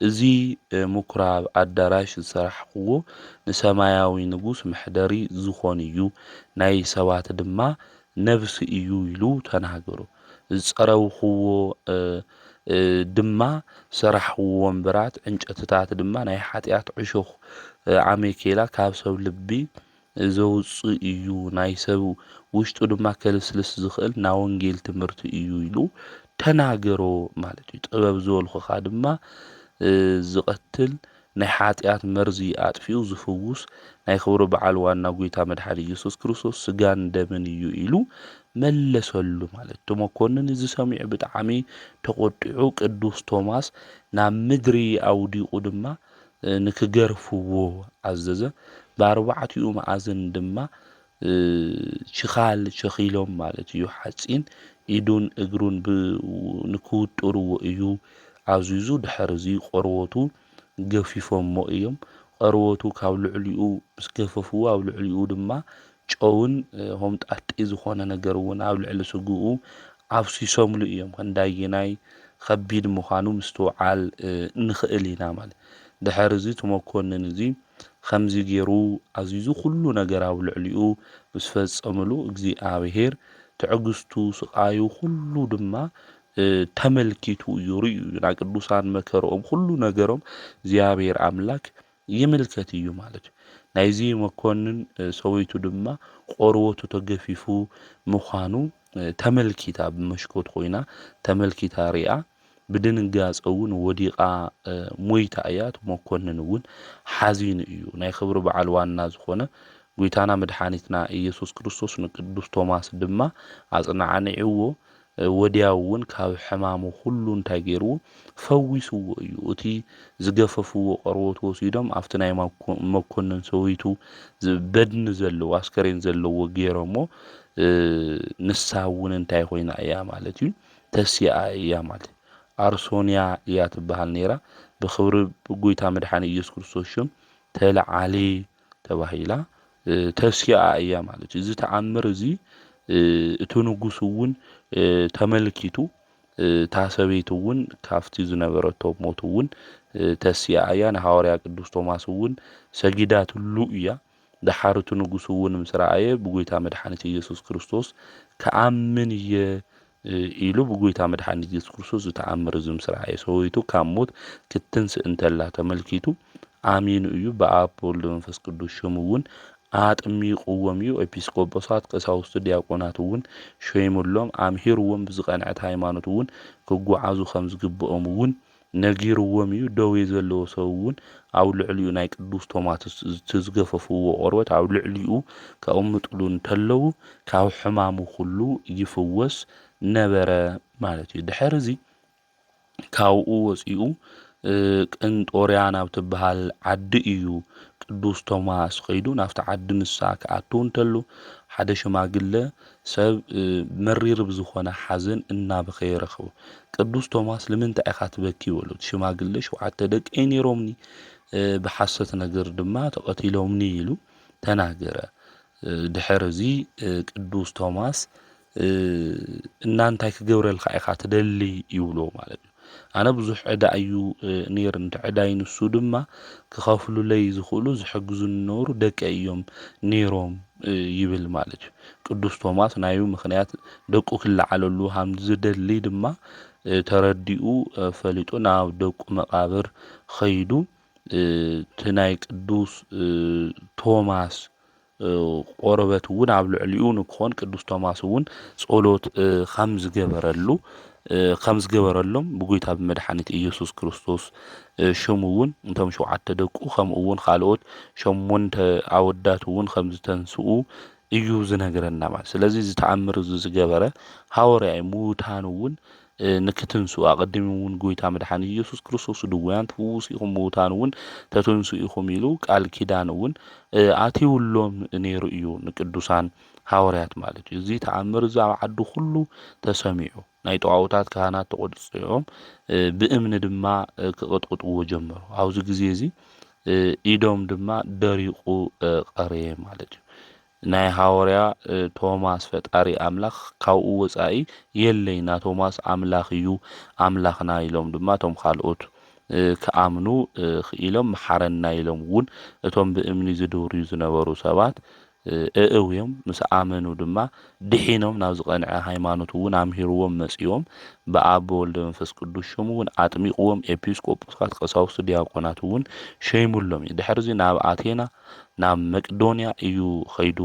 እዚ ምኩራብ ኣዳራሽ ዝሰራሕክዎ ንሰማያዊ ንጉስ መሕደሪ ዝኾን እዩ፣ ናይ ሰባት ድማ ነብሲ እዩ ኢሉ ተናገሮ። ዝጸረብኽዎ ድማ ዝሰራሕኽዎ ወንበራት ዕንጨትታት ድማ ናይ ሓጢኣት ዕሾኽ ኣሜኬላ ካብ ሰብ ልቢ ዘውፅእ እዩ፣ ናይ ሰብ ውሽጡ ድማ ከልስልስ ዝኽእል ናይ ወንጌል ትምህርቲ እዩ ኢሉ ተናገሮ ማለት እዩ። ጥበብ ዝበልኹኻ ድማ ዝቐትል ናይ ሓጢኣት መርዚ ኣጥፊኡ ዝፍውስ ናይ ክብሪ በዓል ዋና ጎይታ መድሓኒ ኢየሱስ ክርስቶስ ስጋን ደምን እዩ ኢሉ መለሰሉ ማለት። እቲ መኮንን እዚ ሰሚዑ ብጣዕሚ ተቖጢዑ ቅዱስ ቶማስ ናብ ምድሪ ኣውዲቑ ድማ ንክገርፍዎ ኣዘዘ። ብኣርባዕቲኡ መኣዝን ድማ ሽኻል ሸኺሎም ማለት እዩ። ሓፂን ኢዱን እግሩን ንክውጥርዎ እዩ ኣዚዙ። ድሕር እዚ ቆርበቱ ገፊፎሞ እዮም። ቆርበቱ ካብ ልዕሊኡ ምስ ገፈፍዎ ኣብ ልዕሊኡ ድማ ጨውን ሆምጣጢ ዝኾነ ነገር እውን ኣብ ልዕሊ ስግኡ ኣፍሲሶምሉ እዮም። ክንዳየናይ ከቢድ ምዃኑ ምስትውዓል ንኽእል ኢና ማለት። ድሕር እዚ እቲ መኮንን እዚ ከምዚ ገይሩ ኣዚዙ ኩሉ ነገር ኣብ ልዕሊኡ ምስ ፈጸምሉ እግዚኣብሔር ትዕግስቱ፣ ስቓዩ ኩሉ ድማ ተመልኪቱ እዩ፣ ርእዩ እዩ። ናይ ቅዱሳን መከርኦም፣ ኩሉ ነገሮም እግዚኣብሔር ኣምላክ ይምልከት እዩ ማለት እዩ። ናይዚ መኮንን ሰበይቱ ድማ ቆርበቱ ተገፊፉ ምዃኑ ተመልኪታ፣ ብመሽኮት ኮይና ተመልኪታ ሪኣ፣ ብድንጋጸ እውን ወዲቓ ሞይታ እያ። እቲ መኮንን እውን ሓዚኑ እዩ። ናይ ክብሪ በዓል ዋና ዝኾነ ጎይታና መድሓኒትና ኢየሱስ ክርስቶስ ንቅዱስ ቶማስ ድማ ኣጽናዕኒዕዎ፣ ወዲያው እውን ካብ ሕማሙ ኩሉ እንታይ ገይርዎ? ፈዊስዎ እዩ። እቲ ዝገፈፍዎ ቆርበት ወሲዶም ኣብቲ ናይ መኮንን ሰበይቱ በድኒ ዘለዎ፣ ኣስከሬን ዘለዎ ገይሮሞ፣ ንሳ እውን እንታይ ኮይና እያ ማለት እዩ? ተሲኣ እያ ማለት እዩ። ኣርሶንያ እያ ትበሃል ነይራ። ብክብሪ ጎይታ መድሓኒ ኢየሱስ ክርስቶስ ሽም ተለዓሊ ተባሂላ ተሲኣ እያ ማለት እዩ። እዚ ተኣምር እዚ እቲ ንጉስ እውን ተመልኪቱ፣ እታ ሰበይቲ እውን ካብቲ ዝነበረቶ ሞት እውን ተሲኣ እያ። ንሃዋርያ ቅዱስ ቶማስ እውን ሰጊዳትሉ እያ። ደሓር እቲ ንጉስ እውን ምስ ረኣየ፣ ብጎይታ መድሓኒት ኢየሱስ ክርስቶስ ክኣምን እየ ኢሉ ብጎይታ መድሓኒት ኢየሱስ ክርስቶስ ዝተኣምር እዚ ምስ ረኣየ፣ ሰበይቱ ካብ ሞት ክትትንስእ እንተላ ተመልኪቱ ኣሚኑ እዩ። ብኣብ ብወልድ መንፈስ ቅዱስ ሽም እውን ኣጥሚቕዎም እዩ። ኤፒስቆጶሳት፣ ቀሳውስቲ፣ ዲያቆናት እውን ሸይሙሎም፣ ኣምሂርዎም፣ ብዝቐንዐት ሃይማኖት እውን ክጓዓዙ ከም ዝግብኦም እውን ነጊርዎም እዩ። ደዌ ዘለዎ ሰብ እውን ኣብ ልዕሊኡ ናይ ቅዱስ ቶማስ እቲ ዝገፈፍዎ ቆርበት ኣብ ልዕሊኡ ከቕምጥሉ እንተለዉ ካብ ሕማሙ ኩሉ ይፍወስ ነበረ ማለት እዩ። ድሕሪ እዚ ካብኡ ወፂኡ ቅንጦርያ ናብ ትበሃል ዓዲ እዩ ቅዱስ ቶማስ ኸይዱ። ናብቲ ዓዲ ንሳ ክኣቱ እንተሉ ሓደ ሽማግለ ሰብ መሪር ብዝኾነ ሓዘን እናበኸየ ረኸቡ። ቅዱስ ቶማስ ንምንታይ ኢኻ ትበኪ በሉ። እቲ ሽማግለ ሸውዓተ ደቀይ ነይሮምኒ፣ ብሓሰት ነገር ድማ ተቐቲሎምኒ ኢሉ ተናገረ። ድሕር እዚ ቅዱስ ቶማስ እና እንታይ ክገብረልካ ኢኻ ትደሊ ይብሎ ማለት እዩ። ኣነ ብዙሕ ዕዳ እዩ ነይሩ፣ እንተ ዕዳይ ንሱ ድማ ክኸፍሉለይ ዝኽእሉ ዝሕግዙ ዝነበሩ ደቀ እዮም ነይሮም ይብል ማለት እዩ። ቅዱስ ቶማስ ናዩ ምኽንያት ደቁ ክለዓለሉ ሃም ዝደሊ ድማ ተረዲኡ ፈሊጡ ናብ ደቁ መቃብር ኸይዱ እቲ ናይ ቅዱስ ቶማስ ቆርበት እውን ኣብ ልዕሊኡ ንክኾን ቅዱስ ቶማስ እውን ጸሎት ከም ዝገበረሉ ከም ዝገበረሎም ብጎይታ ብመድሓኒት ኢየሱስ ክርስቶስ ሽሙ እውን እንቶም ሸውዓተ ደቁ ከምኡ እውን ካልኦት ሸሞንተ ኣወዳት እውን ከም ዝተንስኡ እዩ ዝነግረና ማለት። ስለዚ እዚ ተኣምር እዚ ዝገበረ ሃወርያ እዩ። ምዉታን እውን ንክትንስኡ ኣቐዲሙ እውን ጎይታ መድሓኒ ኢየሱስ ክርስቶስ ድውያን ትፍውሱ ኢኹም፣ ምዉታን እውን ተትንስኡ ኢኹም ኢሉ ቃል ኪዳን እውን ኣትዩሎም ነይሩ እዩ ንቅዱሳን ሃወርያት ማለት እዩ። እዚ ተኣምር እዚ ኣብ ዓዲ ኩሉ ተሰሚዑ ናይ ጠዋውታት ካህናት ተቆጽዮም ብእምኒ ድማ ክቕጥቅጥዎ ጀመሩ። ኣብዚ ግዜ እዚ ኢዶም ድማ ደሪቑ ቀረየ ማለት እዩ። ናይ ሃወርያ ቶማስ ፈጣሪ ኣምላኽ ካብኡ ወጻኢ የለይ፣ ና ቶማስ ኣምላኽ እዩ ኣምላኽና ኢሎም ድማ እቶም ካልኦት ክኣምኑ ክኢሎም መሓረና ኢሎም እውን እቶም ብእምኒ ዝድውርዩ ዝነበሩ ሰባት እእውዮም ምስ ኣመኑ ድማ ድሒኖም ናብ ዝቐንዐ ሃይማኖት እውን ኣምሂርዎም መጺኦም ብኣብ ብወልደ መንፈስ ቅዱስ ሽም እውን ኣጥሚቕዎም ኤፒስቆጶሳት ቀሳውስቲ ዲያቆናት እውን ሸይሙሎም እዩ። ድሕርዚ ናብ ኣቴና ናብ መቅዶንያ እዩ ኸይዱ።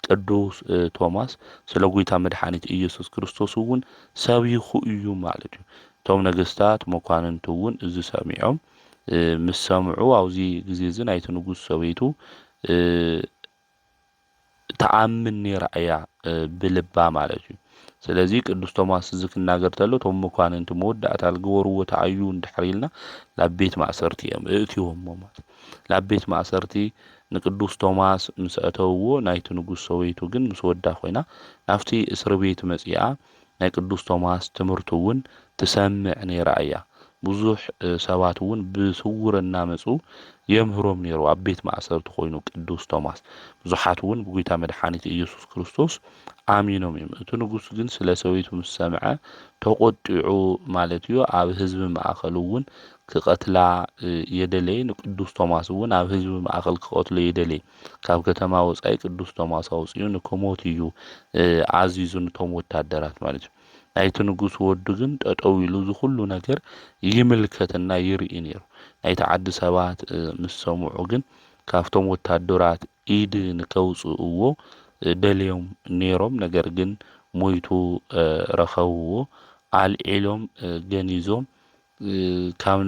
ቅዱስ ቶማስ ስለ ጎይታ መድሓኒት ኢየሱስ ክርስቶስ እውን ሰቢኹ እዩ ማለት እዩ። እቶም ነገስታት መኳንንቲ እውን እዚ ሰሚዖም ምስ ሰምዑ ኣብዚ ግዜ እዚ ናይቲ ንጉስ ሰበይቱ ትኣምን ነይራ እያ ብልባ ማለት እዩ። ስለዚ ቅዱስ ቶማስ እዚ ክናገር ተሎ እቶም መኳንንቲ መወዳእታ ዝገበርዎ ተኣዩ እንድሕር ኢልና ናብ ቤት ማእሰርቲ እዮም እእትዎሞ ማለት ናብ ቤት ማእሰርቲ ንቅዱስ ቶማስ ምስ ኣተውዎ ናይቲ ንጉስ ሰበይቱ ግን ምስ ወዳ ኮይና ናብቲ እስሪ ቤት መጺኣ ናይ ቅዱስ ቶማስ ትምህርቲ እውን ትሰምዕ ነይራ እያ። ብዙሕ ሰባት እውን ብስውር እናመፁ የምህሮም ነይሩ። ኣብ ቤት ማእሰርቲ ኮይኑ ቅዱስ ቶማስ ብዙሓት እውን ብጎይታ መድሓኒት ኢየሱስ ክርስቶስ ኣሚኖም እዮም። እቲ ንጉስ ግን ስለ ሰበይቱ ምስ ሰምዐ ተቆጢዑ ማለት እዩ። ኣብ ህዝቢ ማእኸል እውን ክቐትላ የደለየ። ንቅዱስ ቶማስ እውን ኣብ ህዝቢ ማእኸል ክቐትሎ የደለየ። ካብ ከተማ ወፃኢ ቅዱስ ቶማስ ኣውፅኡ ንክሞት እዩ ኣዚዙ ንቶም ወታደራት ማለት እዩ። ናይቲ ንጉስ ወዱ ግን ጠጠው ኢሉ እዚ ኩሉ ነገር ይምልከትና ይርኢ ነይሩ። ናይቲ ዓዲ ሰባት ምስ ሰምዑ ግን ካብቶም ወታደራት ኢድ ንከውፅእዎ ደልዮም ነይሮም። ነገር ግን ሞይቱ ረኸብዎ። ኣልዒሎም ገኒዞም ካብ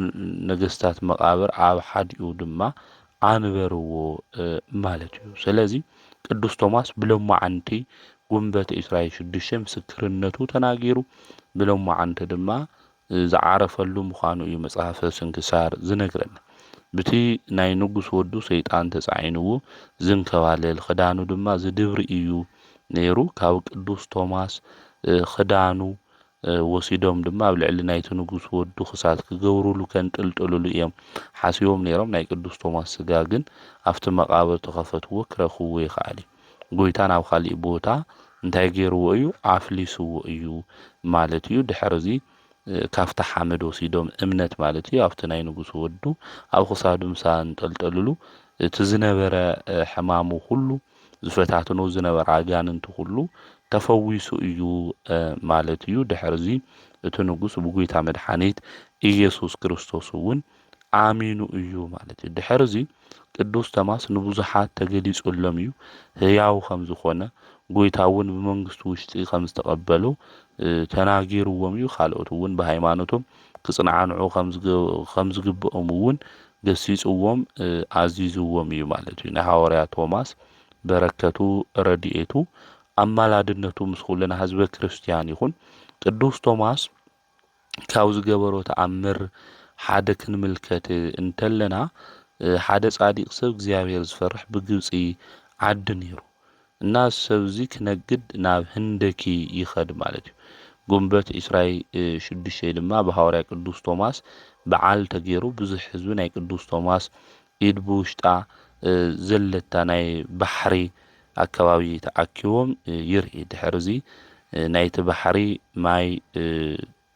ነገስታት መቓብር ኣብ ሓዲኡ ድማ ኣንበርዎ ማለት እዩ። ስለዚ ቅዱስ ቶማስ ብሎማዓንቲ ጉንበት ዒስራን ሽዱሽተን ምስክርነቱ ተናጊሩ፣ ብሎማዓንቲ ድማ ዝዓረፈሉ ምዃኑ እዩ መጽሓፈ ስንክሳር ዝነግረና። ብቲ ናይ ንጉስ ወዱ ሰይጣን ተጻዒንዎ ዝንከባለል ክዳኑ ድማ ዝድብሪ እዩ ነይሩ። ካብ ቅዱስ ቶማስ ክዳኑ ወሲዶም ድማ ኣብ ልዕሊ ናይቲ ንጉስ ወዱ ክሳት ክገብሩሉ ከንጥልጥሉሉ እዮም ሓሲቦም ነይሮም። ናይ ቅዱስ ቶማስ ስጋ ግን ኣብቲ መቓብር ተኸፈትዎ ክረኽብዎ ይኸኣል እዩ። ጎይታ ናብ ካሊእ ቦታ እንታይ ገይርዎ እዩ? ኣፍሊስዎ እዩ ማለት እዩ። ድሕሪ እዚ ካብቲ ሓመድ ወሲዶም እምነት ማለት እዩ ኣብቲ ናይ ንጉስ ወዱ ኣብ ክሳዱ ምስ ኣንጠልጠልሉ እቲ ዝነበረ ሕማሙ ኩሉ ዝፈታትኖ ዝነበረ ኣጋንንቲ ኩሉ ተፈዊሱ እዩ ማለት እዩ። ድሕሪ እዚ እቲ ንጉስ ብጎይታ መድሓኒት ኢየሱስ ክርስቶስ እውን ኣሚኑ እዩ ማለት እዩ። ድሕሪ እዚ ቅዱስ ቶማስ ንብዙሓት ተገሊጹሎም እዩ። ህያው ከም ዝኾነ ጎይታ እውን ብመንግስቱ ውሽጢ ከም ዝተቐበሎ ተናጊርዎም እዩ። ካልኦት እውን ብሃይማኖቶም ክጽናዕንዑ ከም ዝግብኦም እውን ገሲጽዎም ኣዚዝዎም እዩ ማለት እዩ። ናይ ሃዋርያ ቶማስ በረከቱ ረድኤቱ ኣማላድነቱ ምስ ኩልና ህዝበ ክርስቲያን ይኹን። ቅዱስ ቶማስ ካብ ዝገበሮ ተኣምር ሓደ ክንምልከት እንተለና ሓደ ጻዲቕ ሰብ እግዚኣብሔር ዝፈርሕ ብግብፂ ዓዲ ነይሩ እና እዚ ሰብ እዚ ክነግድ ናብ ህንደኪ ይኸድ ማለት እዩ። ጉንበት ዒስራን ሽዱሽተን ድማ ብሃዋርያ ቅዱስ ቶማስ በዓል ተገይሩ ብዙሕ ህዝቢ ናይ ቅዱስ ቶማስ ኢድ ብውሽጣ ዘለታ ናይ ባሕሪ ኣከባቢ ተኣኪቦም ይርኢ። ድሕሪ እዚ ናይቲ ባሕሪ ማይ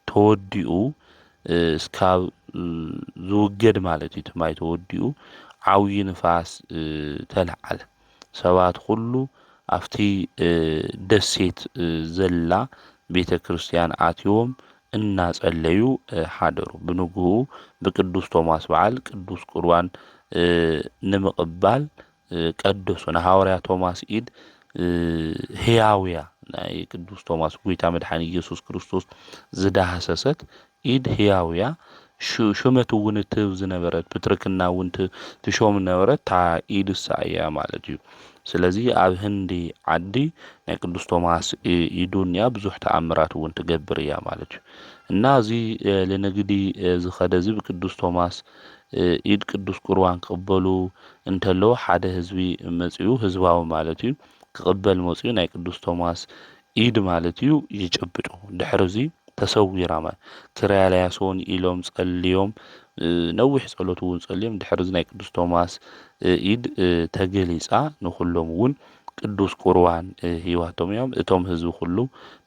ተወዲኡ እስካብ ዝውገድ ማለት እዩ። እቲ ማይ ተወዲኡ ዓብዪ ንፋስ ተለዓለ። ሰባት ኩሉ ኣብቲ ደሴት ዘላ ቤተ ክርስቲያን ኣትዮም እናጸለዩ ሓደሩ። ብንግኡ ብቅዱስ ቶማስ በዓል ቅዱስ ቁርባን ንምቕባል ቀደሱ። ንሃዋርያ ቶማስ ኢድ ህያውያ ናይ ቅዱስ ቶማስ ጎይታ መድሓኒ ኢየሱስ ክርስቶስ ዝዳህሰሰት ኢድ ህያውያ ሹመት እውን እትህብ ዝነበረት ፕትርክና እውን ትሾም ነበረት እታ ኢድ እሳ እያ ማለት እዩ። ስለዚ ኣብ ህንዲ ዓዲ ናይ ቅዱስ ቶማስ ኢዱ እኒኣ ብዙሕ ተኣምራት እውን ትገብር እያ ማለት እዩ። እና እዚ ልንግዲ ዝኸደ እዚ ብቅዱስ ቶማስ ኢድ ቅዱስ ቁርባን ክቕበሉ እንተለዉ ሓደ ህዝቢ መፂኡ ህዝባዊ ማለት እዩ ክቕበል መፂኡ ናይ ቅዱስ ቶማስ ኢድ ማለት እዩ ይጭብጡ። ድሕሪ እዚ ተሰዊራ ማለት ክርያላያሶን ኢሎም ጸልዮም ነዊሕ ጸሎት እውን ጸልዮም ድሕሪ እዚ ናይ ቅዱስ ቶማስ ኢድ ተገሊጻ ንኩሎም እውን ቅዱስ ቁርባን ሂባቶም እዮም። እቶም ህዝቢ ኩሉ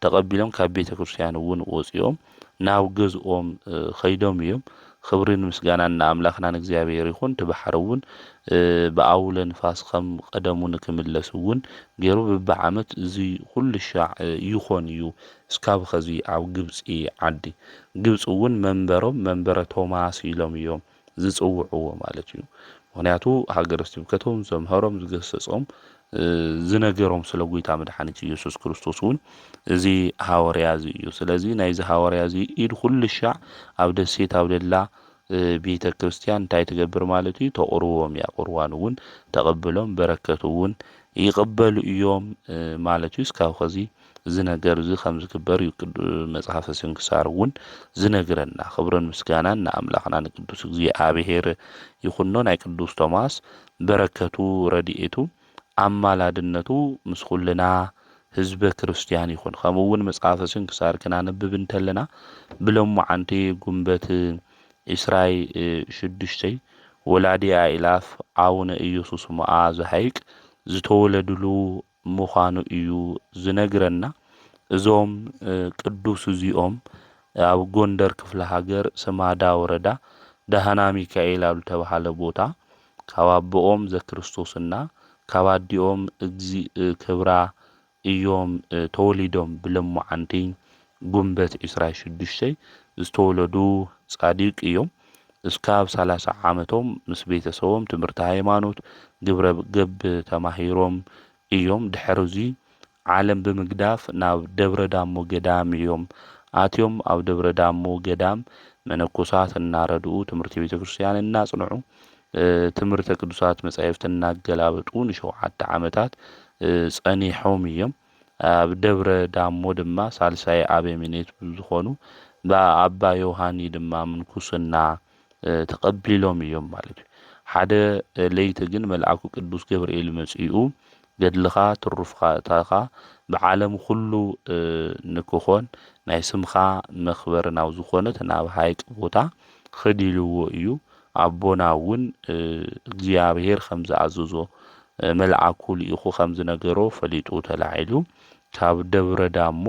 ተቐቢሎም ካብ ቤተ ክርስቲያን እውን ወፂኦም ናብ ገዝኦም ኸይዶም እዮም። ክብርን ምስጋናን ንኣምላኽና ንእግዚኣብሔር ይኹን። እቲ ባሕሪ እውን ብኣውለ ንፋስ ከም ቀደሙ ንክምለስ እውን ገይሩ ብብዓመት እዚ ኩሉ ሻዕ ይኾን እዩ። እስካብ ኸዚ ኣብ ግብፂ ዓዲ ግብፂ እውን መንበሮም መንበረ ቶማስ ኢሎም እዮም ዝፅውዕዎ ማለት እዩ። ምኽንያቱ ሃገረ ስብከቶም ዘምሀሮም ዝገሰጾም ዝነገሮም ስለ ጎይታ መድሓኒት ኢየሱስ ክርስቶስ እውን እዚ ሃዋርያ እዚ እዩ። ስለዚ ናይዚ ሃዋርያ እዚ ኢድ ኩሉ ሻዕ ኣብ ደሴት ኣብ ደላ ቤተ ክርስቲያን እንታይ ትገብር ማለት እዩ? ተቕርቦም እያ። ቁርባን እውን ተቐብሎም በረከት እውን ይቕበሉ እዮም ማለት እዩ። እስካብ ኸዚ እዚ ነገር እዚ ከም ዝግበር እዩ መጽሓፈ ስንክሳር እውን ዝነግረና። ክብርን ምስጋናን ንኣምላኽና ንቅዱስ እግዚኣብሔር ይኹኖ። ናይ ቅዱስ ቶማስ በረከቱ ረድኤቱ ኣማላድነቱ ምስ ኩልና ህዝበ ክርስቲያን ይኹን። ከምኡ እውን መጽሓፈ ስንክሳር ክናንብብ እንተለና ብሎማዓንቲ ጉንበት ዕስራይ ሽዱሽተይ ወላዲ ኣእላፍ ኣቡነ ኢየሱስ ሞዓ ዘሐይቅ ዝተወለድሉ ምዃኑ እዩ ዝነግረና። እዞም ቅዱስ እዚኦም ኣብ ጎንደር ክፍለ ሃገር ስማዳ ወረዳ ዳህና ሚካኤል ኣብ ዝተባሃለ ቦታ ካብ ኣቦኦም ዘክርስቶስና ካብ ኣዲኦም እግዚእ ክብራ እዮም ተወሊዶም። ብለሞዓንቲ ጉንበት ዕስራን ሽዱሽተን ዝተወለዱ ጻዲቅ እዮም። እስካብ ሰላሳ ዓመቶም ምስ ቤተሰቦም ትምህርቲ ሃይማኖት ግብረ ገብ ተማሂሮም እዮም። ድሕሪ እዚ ዓለም ብምግዳፍ ናብ ደብረ ዳሞ ገዳም እዮም ኣትዮም። ኣብ ደብረ ዳሞ ገዳም መነኮሳት እናረድኡ ትምህርቲ ቤተ ክርስቲያን እናጽንዑ ትምህርተ ቅዱሳት መጻሕፍቲ እናገላበጡ ንሸውዓተ ዓመታት ጸኒሖም እዮም። ኣብ ደብረ ዳሞ ድማ ሳልሳይ ኣበምኔት ብዝኾኑ ብኣባ ዮሃኒ ድማ ምንኩስና ተቐቢሎም እዮም ማለት እዩ። ሓደ ለይቲ ግን መልኣኩ ቅዱስ ገብርኤል መጺኡ ገድልኻ ትሩፋትካ ብዓለም ኩሉ ንክኾን ናይ ስምኻ መኽበሪ ናብ ዝኾነት ናብ ሃይቅ ቦታ ኽድ ኢልዎ እዩ። ኣቦና እውን እግዚኣብሔር ከም ዝኣዘዞ መልኣኩ ልኢኹ ከም ዝነገሮ ፈሊጡ ተላዒሉ ካብ ደብረ ዳሞ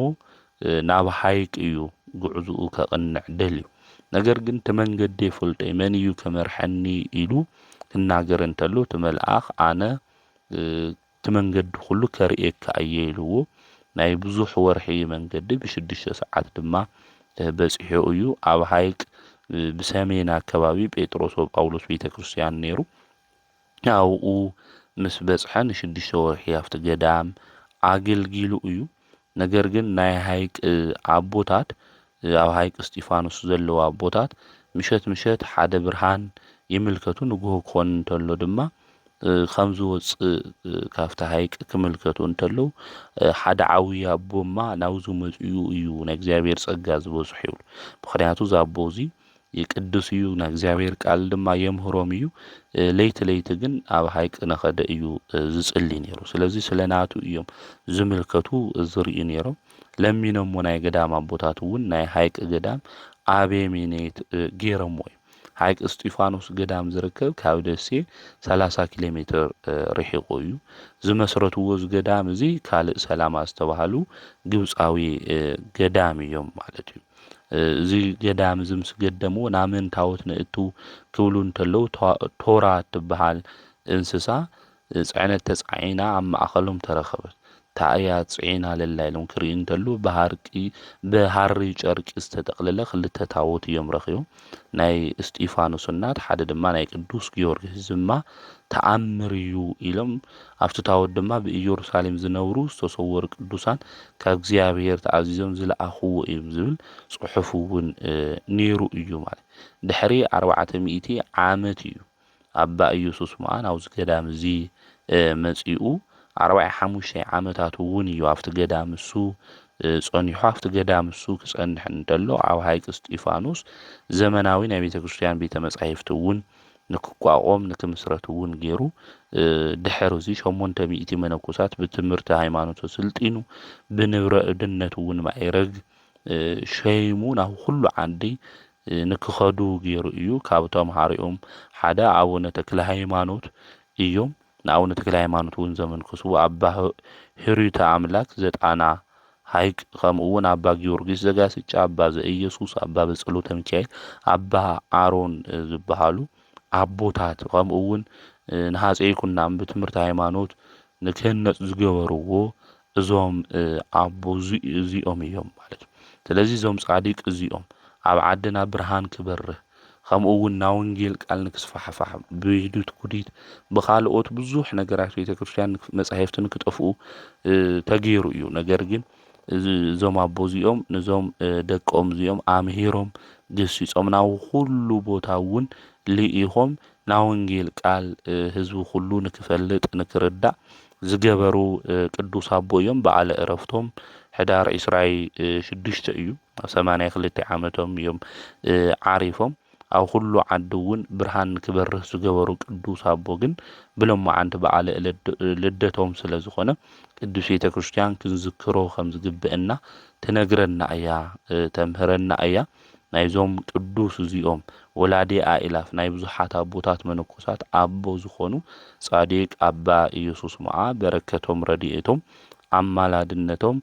ናብ ሃይቅ እዩ ጉዕዝኡ ከቕንዕ ደልዩ። ነገር ግን እቲ መንገዲ የፈልጦ መን እዩ ከመርሐኒ ኢሉ ክናገር እንተሎ እቲ መልኣኽ ኣነ እቲ መንገዲ ኩሉ ከርእየካ እየ ኢልዎ። ናይ ብዙሕ ወርሒ መንገዲ ብሽዱሽተ ሰዓት ድማ በፂሑ እዩ። ኣብ ሃይቅ ብሰሜን ኣከባቢ ጴጥሮስ ወጳውሎስ ቤተ ክርስቲያን ነይሩ። ኣብኡ ምስ በጽሐ ንሽዱሽተ ወርሒ ኣብቲ ገዳም ኣገልጊሉ እዩ። ነገር ግን ናይ ሃይቅ ኣቦታት ኣብ ሃይቅ እስጢፋኖስ ዘለዉ ኣቦታት ምሸት ምሸት ሓደ ብርሃን ይምልከቱ። ንግሆ ክኾን እንተሎ ድማ ከም ዝወፅእ ካብቲ ሃይቅ ክምልከቱ እንተለዉ ሓደ ዓብዪ ኣቦማ ናብዚ መፅኡ እዩ ናይ እግዚኣብሔር ፀጋ ዝበዝሑ ይብሉ። ምክንያቱ እዚ ኣቦ እዚ ይቅድስ እዩ፣ ናይ እግዚኣብሔር ቃል ድማ የምህሮም እዩ። ለይቲ ለይቲ ግን ኣብ ሃይቅ ነኸደ እዩ ዝጽሊ ነይሩ። ስለዚ ስለ ናቱ እዮም ዝምልከቱ ዝርእዩ ነይሮም። ለሚኖሞ ናይ ገዳም ኣቦታት እውን ናይ ሃይቅ ገዳም ኣበምኔት ገይሮሞ እዩ። ሃይቅ እስጢፋኖስ ገዳም ዝርከብ ካብ ደሴ ሰላሳ ኪሎ ሜትር ርሒቑ እዩ። ዝመስረትዎ እዚ ገዳም እዚ ካልእ ሰላማ ዝተባህሉ ግብፃዊ ገዳም እዮም ማለት እዩ። እዚ ገዳም እዚ ምስ ገደምዎ ናመን ታቦት ነእቱ ክብሉ እንተለዉ ቶራ እትበሃል እንስሳ ፅዕነት ተፃዒና ኣብ ማእኸሎም ተረኸበት። ታእያ ፅዒና ለላ ኢሎም ክርኢ እንተሉ ብሃርቂ ብሃሪ ጨርቂ ዝተጠቕለለ ክልተ ታቦት እዮም ረኺቦም። ናይ እስጢፋኖስ እናት ሓደ ድማ ናይ ቅዱስ ጊዮርጊስ ድማ ተኣምር እዩ ኢሎም ኣብቲ ታቦት ድማ ብኢየሩሳሌም ዝነብሩ ዝተሰወሩ ቅዱሳን ካብ እግዚኣብሔር ተኣዚዞም ዝለኣኽዎ እዮም ዝብል ፅሑፍ እውን ነይሩ እዩ ማለት። ድሕሪ ኣርባዕተ ሚእቲ ዓመት እዩ ኣባ ኢየሱስ ሞዓ ናብዚ ገዳም እዚ መፂኡ። ኣርባዓ ሓሙሽተ ዓመታት እውን እዩ ኣብቲ ገዳም እሱ ፀኒሑ። ኣብቲ ገዳም እሱ ክፀንሕ እንተሎ ኣብ ሃይቅ እስጢፋኖስ ዘመናዊ ናይ ቤተ ክርስቲያን ቤተ መጻሕፍቲ እውን ንክቋቆም ንክምስረት እውን ገይሩ። ድሕሪ እዚ ሸሞንተ ሚእቲ መነኮሳት ብትምህርቲ ሃይማኖት ኣሰልጢኑ ብንብረ እድነት እውን ማዕረግ ሸይሙ ናብ ኩሉ ዓዲ ንክኸዱ ገይሩ እዩ። ካብ ተምሃሪኦም ሓደ ኣቡነ ተክለ ሃይማኖት እዮም። ንኣቡነ ተክለ ሃይማኖት እውን ዘመንክሱ ኣባ ህሩተ ኣምላክ ዘጣና ሃይቅ ከምኡ እውን ኣባ ጊዮርጊስ ዘጋስጫ ኣባ ዘኢየሱስ ኣባ በጸሎተ ሚካኤል ኣባ ኣሮን ዝበሃሉ ኣቦታት ከምኡ እውን ንሃፀይ ይኩናም ብትምህርቲ ሃይማኖት ንክህነፅ ዝገበርዎ እዞም ኣቦ እዚኦም እዮም ማለት እዩ። ስለዚ እዞም ፃዲቅ እዚኦም ኣብ ዓድና ብርሃን ክበርህ ከምኡ እውን ናወንጌል ቃል ንክስፋሕፋሕ ብሂዱት ኩዲት ብካልኦት ብዙሕ ነገራት ቤተክርስትያን መፃሕፍቲ ንክጠፍኡ ተገይሩ እዩ። ነገር ግን እዞም ኣቦ እዚኦም ነዞም ደቆም እዚኦም ኣምሂሮም ገሲፆም ናብ ኩሉ ቦታ እውን ልኢኾም ናወንጌል ቃል ህዝቢ ኩሉ ንክፈልጥ ንክርዳእ ዝገበሩ ቅዱስ ኣቦ እዮም። በዓለ እረፍቶም ሕዳር ዕስራይ ሽዱሽተ እዩ። ኣብ ሰማንያ ክልተ ዓመቶም እዮም ዓሪፎም። ኣብ ኩሉ ዓዲ እውን ብርሃን ክበርህ ዝገበሩ ቅዱስ ኣቦ ግን ብሎማዓንቲ በዓለ ልደቶም ስለ ዝኾነ ቅዱስ ቤተ ክርስቲያን ክንዝክሮ ከም ዝግብእና ትነግረና እያ፣ ተምህረና እያ። ናይዞም ቅዱስ እዚኦም ወላዲ ኣእላፍ ናይ ብዙሓት ኣቦታት መነኮሳት ኣቦ ዝኾኑ ጻድቅ ኣባ ኢየሱስ ሞዓ በረከቶም ረድኤቶም ኣማላድነቶም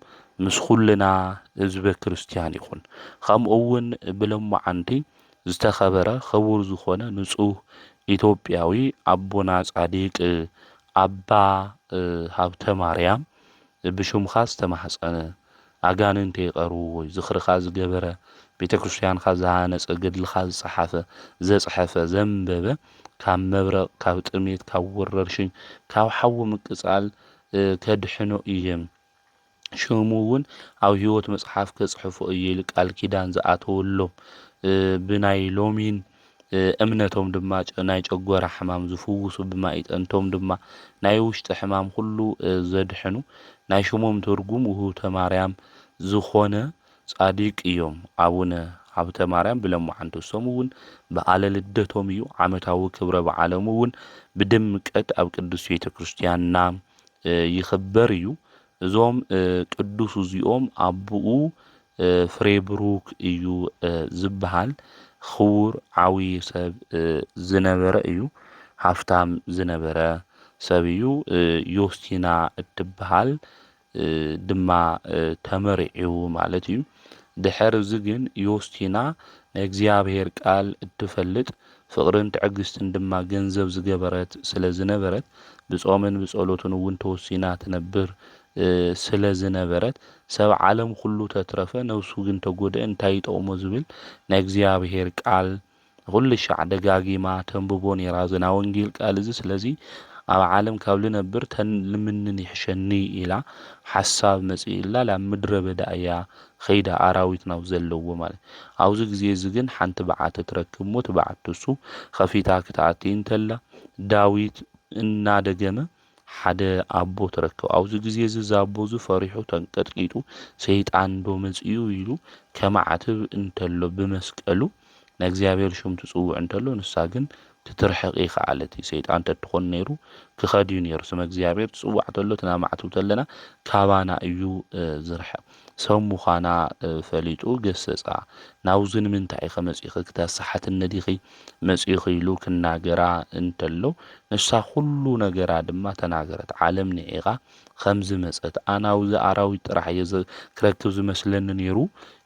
ምስ ኩልና ህዝበ ክርስቲያን ይኹን። ከምኡ እውን ብለማዓንቲ ዝተኸበረ ክቡር ዝኾነ ንጹህ ኢትዮጵያዊ ኣቦና ጻድቅ ኣባ ሃብተ ማርያም ብሽምኻ ዝተማሕጸነ ኣጋንንት ይቐርብዎ እዩ። ዝኽርኻ ዝገበረ፣ ቤተ ክርስቲያንካ ዝሃነጸ፣ ገድልኻ ዝጸሓፈ፣ ዘጽሐፈ፣ ዘንበበ ካብ መብረቕ፣ ካብ ጥሜት፣ ካብ ወረርሽኝ፣ ካብ ሓዊ ምቅጻል ከድሕኖ እየ። ሽሙ እውን ኣብ ህይወት መጽሓፍ ከጽሕፎ እየ ኢሉ ቃል ኪዳን ዝኣተወሎም ብናይ ሎሚን እምነቶም ድማ ናይ ጨጎራ ሕማም ዝፍውሱ ብማይጠንቶም ድማ ናይ ውሽጢ ሕማም ኩሉ ዘድሕኑ ናይ ሽሞም ትርጉም ውህብተ ማርያም ዝኾነ ጻዲቅ እዮም። ኣቡነ ሃብተ ማርያም ብለማዓንቲ እሶም እውን በዓለ ልደቶም እዩ። ዓመታዊ ክብረ በዓሎም እውን ብድምቀት ኣብ ቅድስት ቤተ ክርስቲያንና ይኽበር እዩ። እዞም ቅዱስ እዚኦም ኣቦኡ ፍሬ ብሩክ እዩ ዝበሃል። ክቡር ዓብዪ ሰብ ዝነበረ እዩ። ሃፍታም ዝነበረ ሰብ እዩ። ዮስቲና እትበሃል ድማ ተመርዒው ማለት እዩ። ድሕር እዚ ግን ዮስቲና ናይ እግዚኣብሔር ቃል እትፈልጥ ፍቕርን ትዕግስትን ድማ ገንዘብ ዝገበረት ስለ ዝነበረት ብጾምን ብጸሎትን እውን ተወሲና ትነብር ስለ ዝነበረት ሰብ ዓለም ኩሉ ተትረፈ ነብሱ ግን ተጎድአ እንታይ ይጠቕሞ ዝብል ናይ እግዚኣብሔር ቃል ኩሉ ሻዕ ደጋጊማ ተንብቦ ነይራ። እዚ ናይ ወንጌል ቃል እዚ ስለዚ ኣብ ዓለም ካብ ልነብር ተን ልምንን ይሕሸኒ ኢላ ሓሳብ መጺእላ ናብ ምድረ በዳ እያ ኸይዳ ኣራዊት ናብ ዘለዎ ማለት ኣብዚ ግዜ እዚ ግን ሓንቲ በዓቲ ትረክብ እሞ እቲ በዓቲ እሱ ኸፊታ ክትኣቲ እንተላ ዳዊት እናደገመ ሓደ ኣቦ ትረክብ። ኣብዚ ግዜ እዚ እዚ ኣቦ እዚ ፈሪሑ ተንቀጥቂጡ ሰይጣን ዶ መጺኡ ኢሉ ከማዕትብ እንተሎ ብመስቀሉ ናይ እግዚኣብሔር ሽም ትጽውዕ እንተሎ ንሳ ግን ክትርሕቕ ይኸኣለት እዩ። ሰይጣን ተትኾን ነይሩ ክኸድ እዩ ነይሩ። ስመ እግዚኣብሔር ትጽዋዕ ተሎ ትናማዕትብ ተለና ካባና እዩ ዝርሕቕ። ሰብ ምዃና ፈሊጡ ገሰጻ። ናብዚ ንምንታይ ኢኸ መጺኺ ክተሳሓትኒ ዲኺ መጺኺ ኢሉ ክናገራ እንተሎ ንሳ ኩሉ ነገራ ድማ ተናገረት። ዓለም ንዒቓ ከም ዝመጸት ኣነ ኣብዚ ኣራዊት ጥራሕ እየ ክረክብ ዝመስለኒ ነይሩ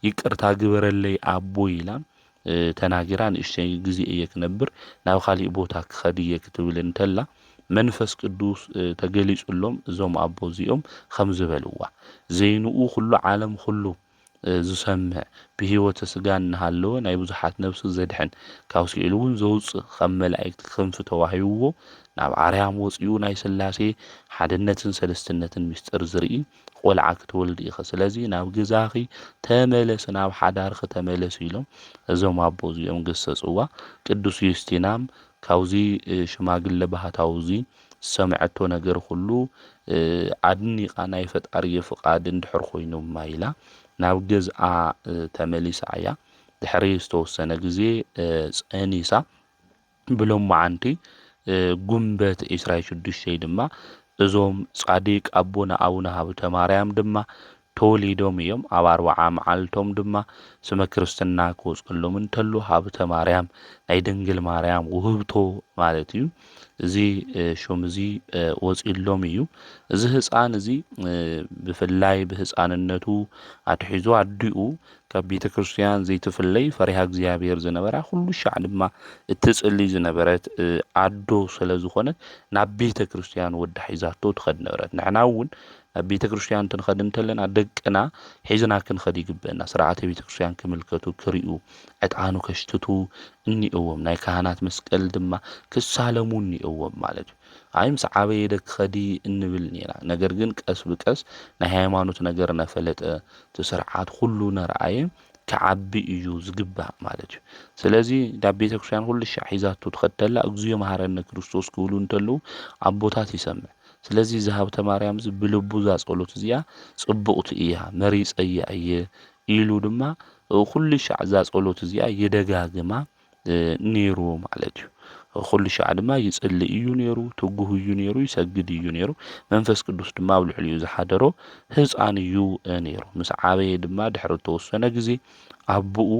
ይቅርታ ግበረለይ ኣቦ ኢላ ተናጊራ ንእሽተይ ግዜ እየ ክነብር ናብ ካሊእ ቦታ ክኸድ እየ ክትብል እንተላ መንፈስ ቅዱስ ተገሊጹሎም እዞም ኣቦ እዚኦም ከም ዝበልዋ ዘይንኡ ኩሉ ዓለም ኩሉ ዝሰምዕ ብህይወተ ስጋ እናሃለወ ናይ ብዙሓት ነብሲ ዘድሕን ካብ ሲኦል እውን ዘውፅእ ከም መላእክቲ ክንፊ ተዋሂብዎ ናብ ኣርያም ወፂኡ ናይ ስላሴ ሓድነትን ሰለስትነትን ምስጢር ዝርኢ ቆልዓ ክትወልድ ኢኸ። ስለዚ ናብ ገዛኺ ተመለሲ፣ ናብ ሓዳርኺ ተመለሲ ኢሎም እዞም ኣቦ እዚኦም ገሰፅዋ። ቅዱስ ዩስቲናም ካብዚ ሽማግለ ባህታዊ እዚ ዝሰምዐቶ ነገር ኩሉ ኣድኒቓ ናይ ፈጣሪ ፍቓድ እንድሕር ኮይኑማ ኢላ ናብ ገዝኣ ተመሊሳ እያ። ድሕሪ ዝተወሰነ ግዜ ጸኒሳ ብሎማዓንቲ ጉንበት ዒስራን ሽዱሽተን ድማ እዞም ጻዲቅ ኣቦና ኣቡነ ሃብተ ማርያም ድማ ተወሊዶም እዮም። ኣብ ኣርብዓ መዓልቶም ድማ ስመ ክርስትና ክወጸሎም እንተሎ ሃብተ ማርያም ናይ ድንግል ማርያም ውህብቶ ማለት እዩ። እዚ ሹም እዚ ወጺሎም እዩ። እዚ ህጻን እዚ ብፍላይ ብህጻንነቱ ኣትሒዙ ኣዲኡ ካብ ቤተ ክርስቲያን ዘይትፍለይ ፈሪሃ እግዚኣብሔር ዝነበራ ኩሉ ሻዕ ድማ እትጽሊ ዝነበረት ኣዶ ስለ ዝኾነት ናብ ቤተ ክርስቲያን ወዳ ሒዛቶ ትኸድ ነበረት። ንሕና እውን ናብ ቤተ ክርስቲያን ትንኸድ እንተለና ደቅና ሒዝና ክንኸድ ይግበአና። ስርዓተ ቤተ ክርስቲያን ክምልከቱ ክርእዩ ዕጣኑ ከሽትቱ እኒእዎም ናይ ካህናት መስቀል ድማ ክሳለሙ እኒእዎም ማለት እዩ። ኣይ ምስ ዓበየ ደ ክኸዲ እንብል ኔና። ነገር ግን ቀስ ብቀስ ናይ ሃይማኖት ነገር ነፈለጠ እቲ ስርዓት ኩሉ ነርኣየ ክዓቢ እዩ ዝግባእ ማለት እዩ። ስለዚ ናብ ቤተክርስትያን ኩሉ ሻዕ ሒዛቶ ትኸድ ተላ እግዚኣብሔር መሓረነ ክርስቶስ ክብሉ እንተለዉ ኣቦታት ይሰምዕ። ስለዚ እዚ ሃብተ ማርያም እዚ ብልቡ እዛ ጸሎት እዚኣ ጽቡቕቲ እያ መሪጸያ እየ ኢሉ ድማ ኩሉ ሻዕ እዛ ጸሎት እዚኣ ይደጋግማ ነይሩ ማለት እዩ። ኩሉ ሻዕ ድማ ይጽሊ እዩ ነይሩ፣ ትጉህ እዩ ነይሩ፣ ይሰግድ እዩ ነይሩ። መንፈስ ቅዱስ ድማ ኣብ ልዕሊኡ ዝሓደሮ ህፃን እዩ ነይሩ። ምስ ዓበየ ድማ ድሕሪ እተወሰነ ግዜ ኣቦኡ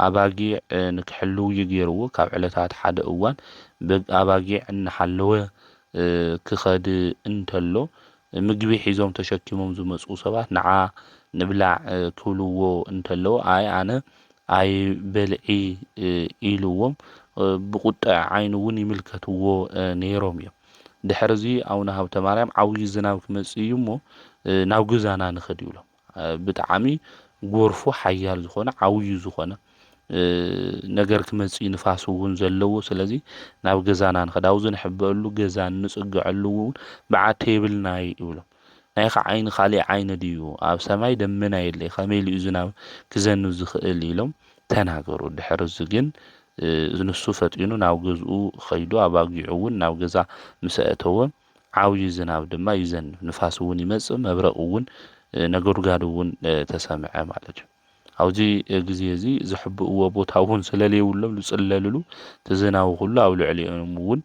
ኣባጊዕ ንክሕልው እዩ ገይርዎ። ካብ ዕለታት ሓደ እዋን ኣባጊዕ እናሓለወ ክኸድ እንተሎ ምግቢ ሒዞም ተሸኪሞም ዝመፁ ሰባት ንዓ ንብላዕ ክብልዎ እንተለዉ ኣይ ኣነ ኣይ በልዒ ኢልዎም ብቁጥዕ ዓይኒ እውን ይምልከትዎ ነይሮም እዮም። ድሕርዚ ኣቡነ ሃብተ ማርያም ዓብዪ ዝናብ ክመፅእ እዩ እሞ ናብ ገዛና ንኸድ ይብሎም። ብጣዕሚ ጎርፉ ሓያል ዝኾነ ዓብዩ ዝኾነ ነገር ክመፅእ ንፋስ እውን ዘለዎ ስለዚ ናብ ገዛና ንኸድ ኣብኡ ንሕበአሉ ገዛ ንፅግዐሉ እውን በዓቲ የብልናይ ይብሎም። ናይኻ ዓይኒ ካሊእ ዓይኒ ድዩ ኣብ ሰማይ ደመና የለይ ከመይ ኢሉ እዩ ዝናብ ክዘንብ ዝኽእል ኢሎም ተናገሩ። ድሕሪ እዚ ግን ንሱ ፈጢኑ ናብ ገዝኡ ኸይዱ ኣባጊዑ እውን ናብ ገዛ ምስ ኣእተወ ዓብዪ ዝናብ ድማ ይዘንብ፣ ንፋስ እውን ይመፅእ፣ መብረቕ እውን ነጎድጓድ እውን ተሰምዐ ማለት እዩ። ኣብዚ ግዜ እዚ ዝሕብእዎ ቦታ እውን ስለለይብሎም ዝፅለልሉ እቲ ዝናቡ ኩሉ ኣብ ልዕሊኦም እውን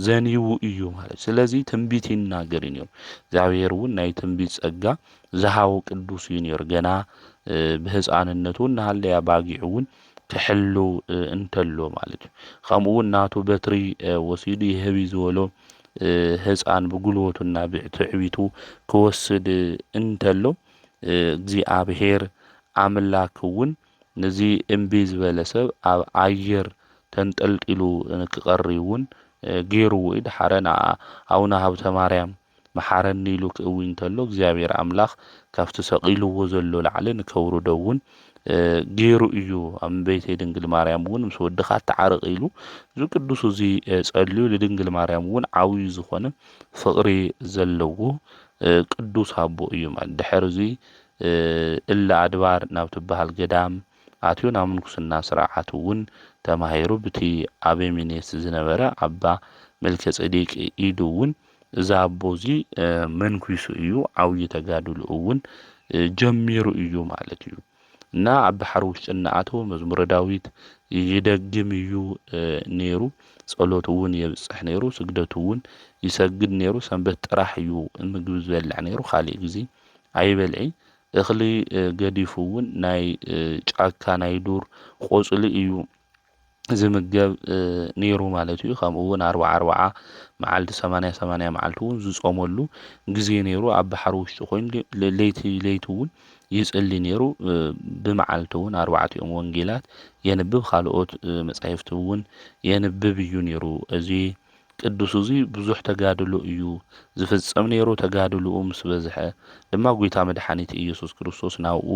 ዘንይቡ እዩ ማለት እዩ። ስለዚ ትንቢት ይናገር እዩ ነይሩ። እግዚኣብሔር እውን ናይ ትንቢት ፀጋ ዝሃቦ ቅዱስ እዩ ነይሩ። ገና ብህፃንነቱ እናሃለየ ኣባጊዕ እውን ክሕሉ እንተሎ ማለት እዩ። ከምኡ እውን ናቱ በትሪ ወሲዱ ይህብ ዝበሎ ህፃን ብጉልበቱ እና ትዕቢቱ ክወስድ እንተሎ እግዚኣብሔር ኣምላክ እውን ነዚ እምቢ ዝበለ ሰብ ኣብ ኣየር ተንጠልጢሉ ንክቐሪ እውን ገይርዎ እዩ። ድሓረ ንኣ ኣቡነ ሃብተ ማርያም መሓረኒ ኢሉ ክእዊ እንተሎ እግዚኣብሔር ኣምላኽ ካብቲ ሰቒልዎ ዘሎ ላዕሊ ንከውርዶ እውን ገይሩ እዩ። ኣብ እመቤተይ ድንግል ማርያም እውን ምስ ወድኻ ኣተዓረቕ ኢሉ እዚ ቅዱስ እዚ ጸልዩ ንድንግል ማርያም እውን ዓብዩ ዝኾነ ፍቕሪ ዘለዎ ቅዱስ ኣቦ እዩ ማለት። ድሕሪ እዚ እለ ኣድባር ናብ ትበሃል ገዳም ኣትዩ ናብ ምንኩስና ስርዓት እውን ተማሂሩ ብቲ ኣበሚኔት ዝነበረ ኣባ መልከ ጼዴቅ ኢዱ እውን እዚ ኣቦ እዚ መንኩሱ እዩ። ዓብዪ ተጋድሎ እውን ጀሚሩ እዩ ማለት እዩ። እና ኣብ ባሕሪ ውሽጢ እናኣተወ መዝሙረ ዳዊት ይደግም እዩ ነይሩ። ጸሎት እውን የብጽሕ ነይሩ። ስግደቱ እውን ይሰግድ ነይሩ። ሰንበት ጥራሕ እዩ ምግቢ ዝበልዕ ነይሩ። ካሊእ ግዜ ኣይበልዒ። እኽሊ ገዲፉ እውን ናይ ጫካ ናይ ዱር ቆፅሊ እዩ ዝምገብ ነይሩ ማለት እዩ። ከምኡ እውን ኣርባዓ ኣርባዓ መዓልቲ ሰማንያ ሰማንያ መዓልቲ እውን ዝፆመሉ ግዜ ነይሩ። ኣብ ባሕሪ ውሽጢ ኮይኑ ለይቲ ለይቲ እውን ይፅሊ ነይሩ። ብመዓልቲ እውን ኣርባዕቲኦም ወንጌላት የንብብ፣ ካልኦት መፃሕፍቲ እውን የንብብ እዩ ነይሩ። እዚ ቅዱስ እዚ ብዙሕ ተጋድሎ እዩ ዝፍጸም ነይሩ። ተጋድሎኡ ምስ በዝሐ ድማ ጐይታ መድሓኒት ኢየሱስ ክርስቶስ ናብኡ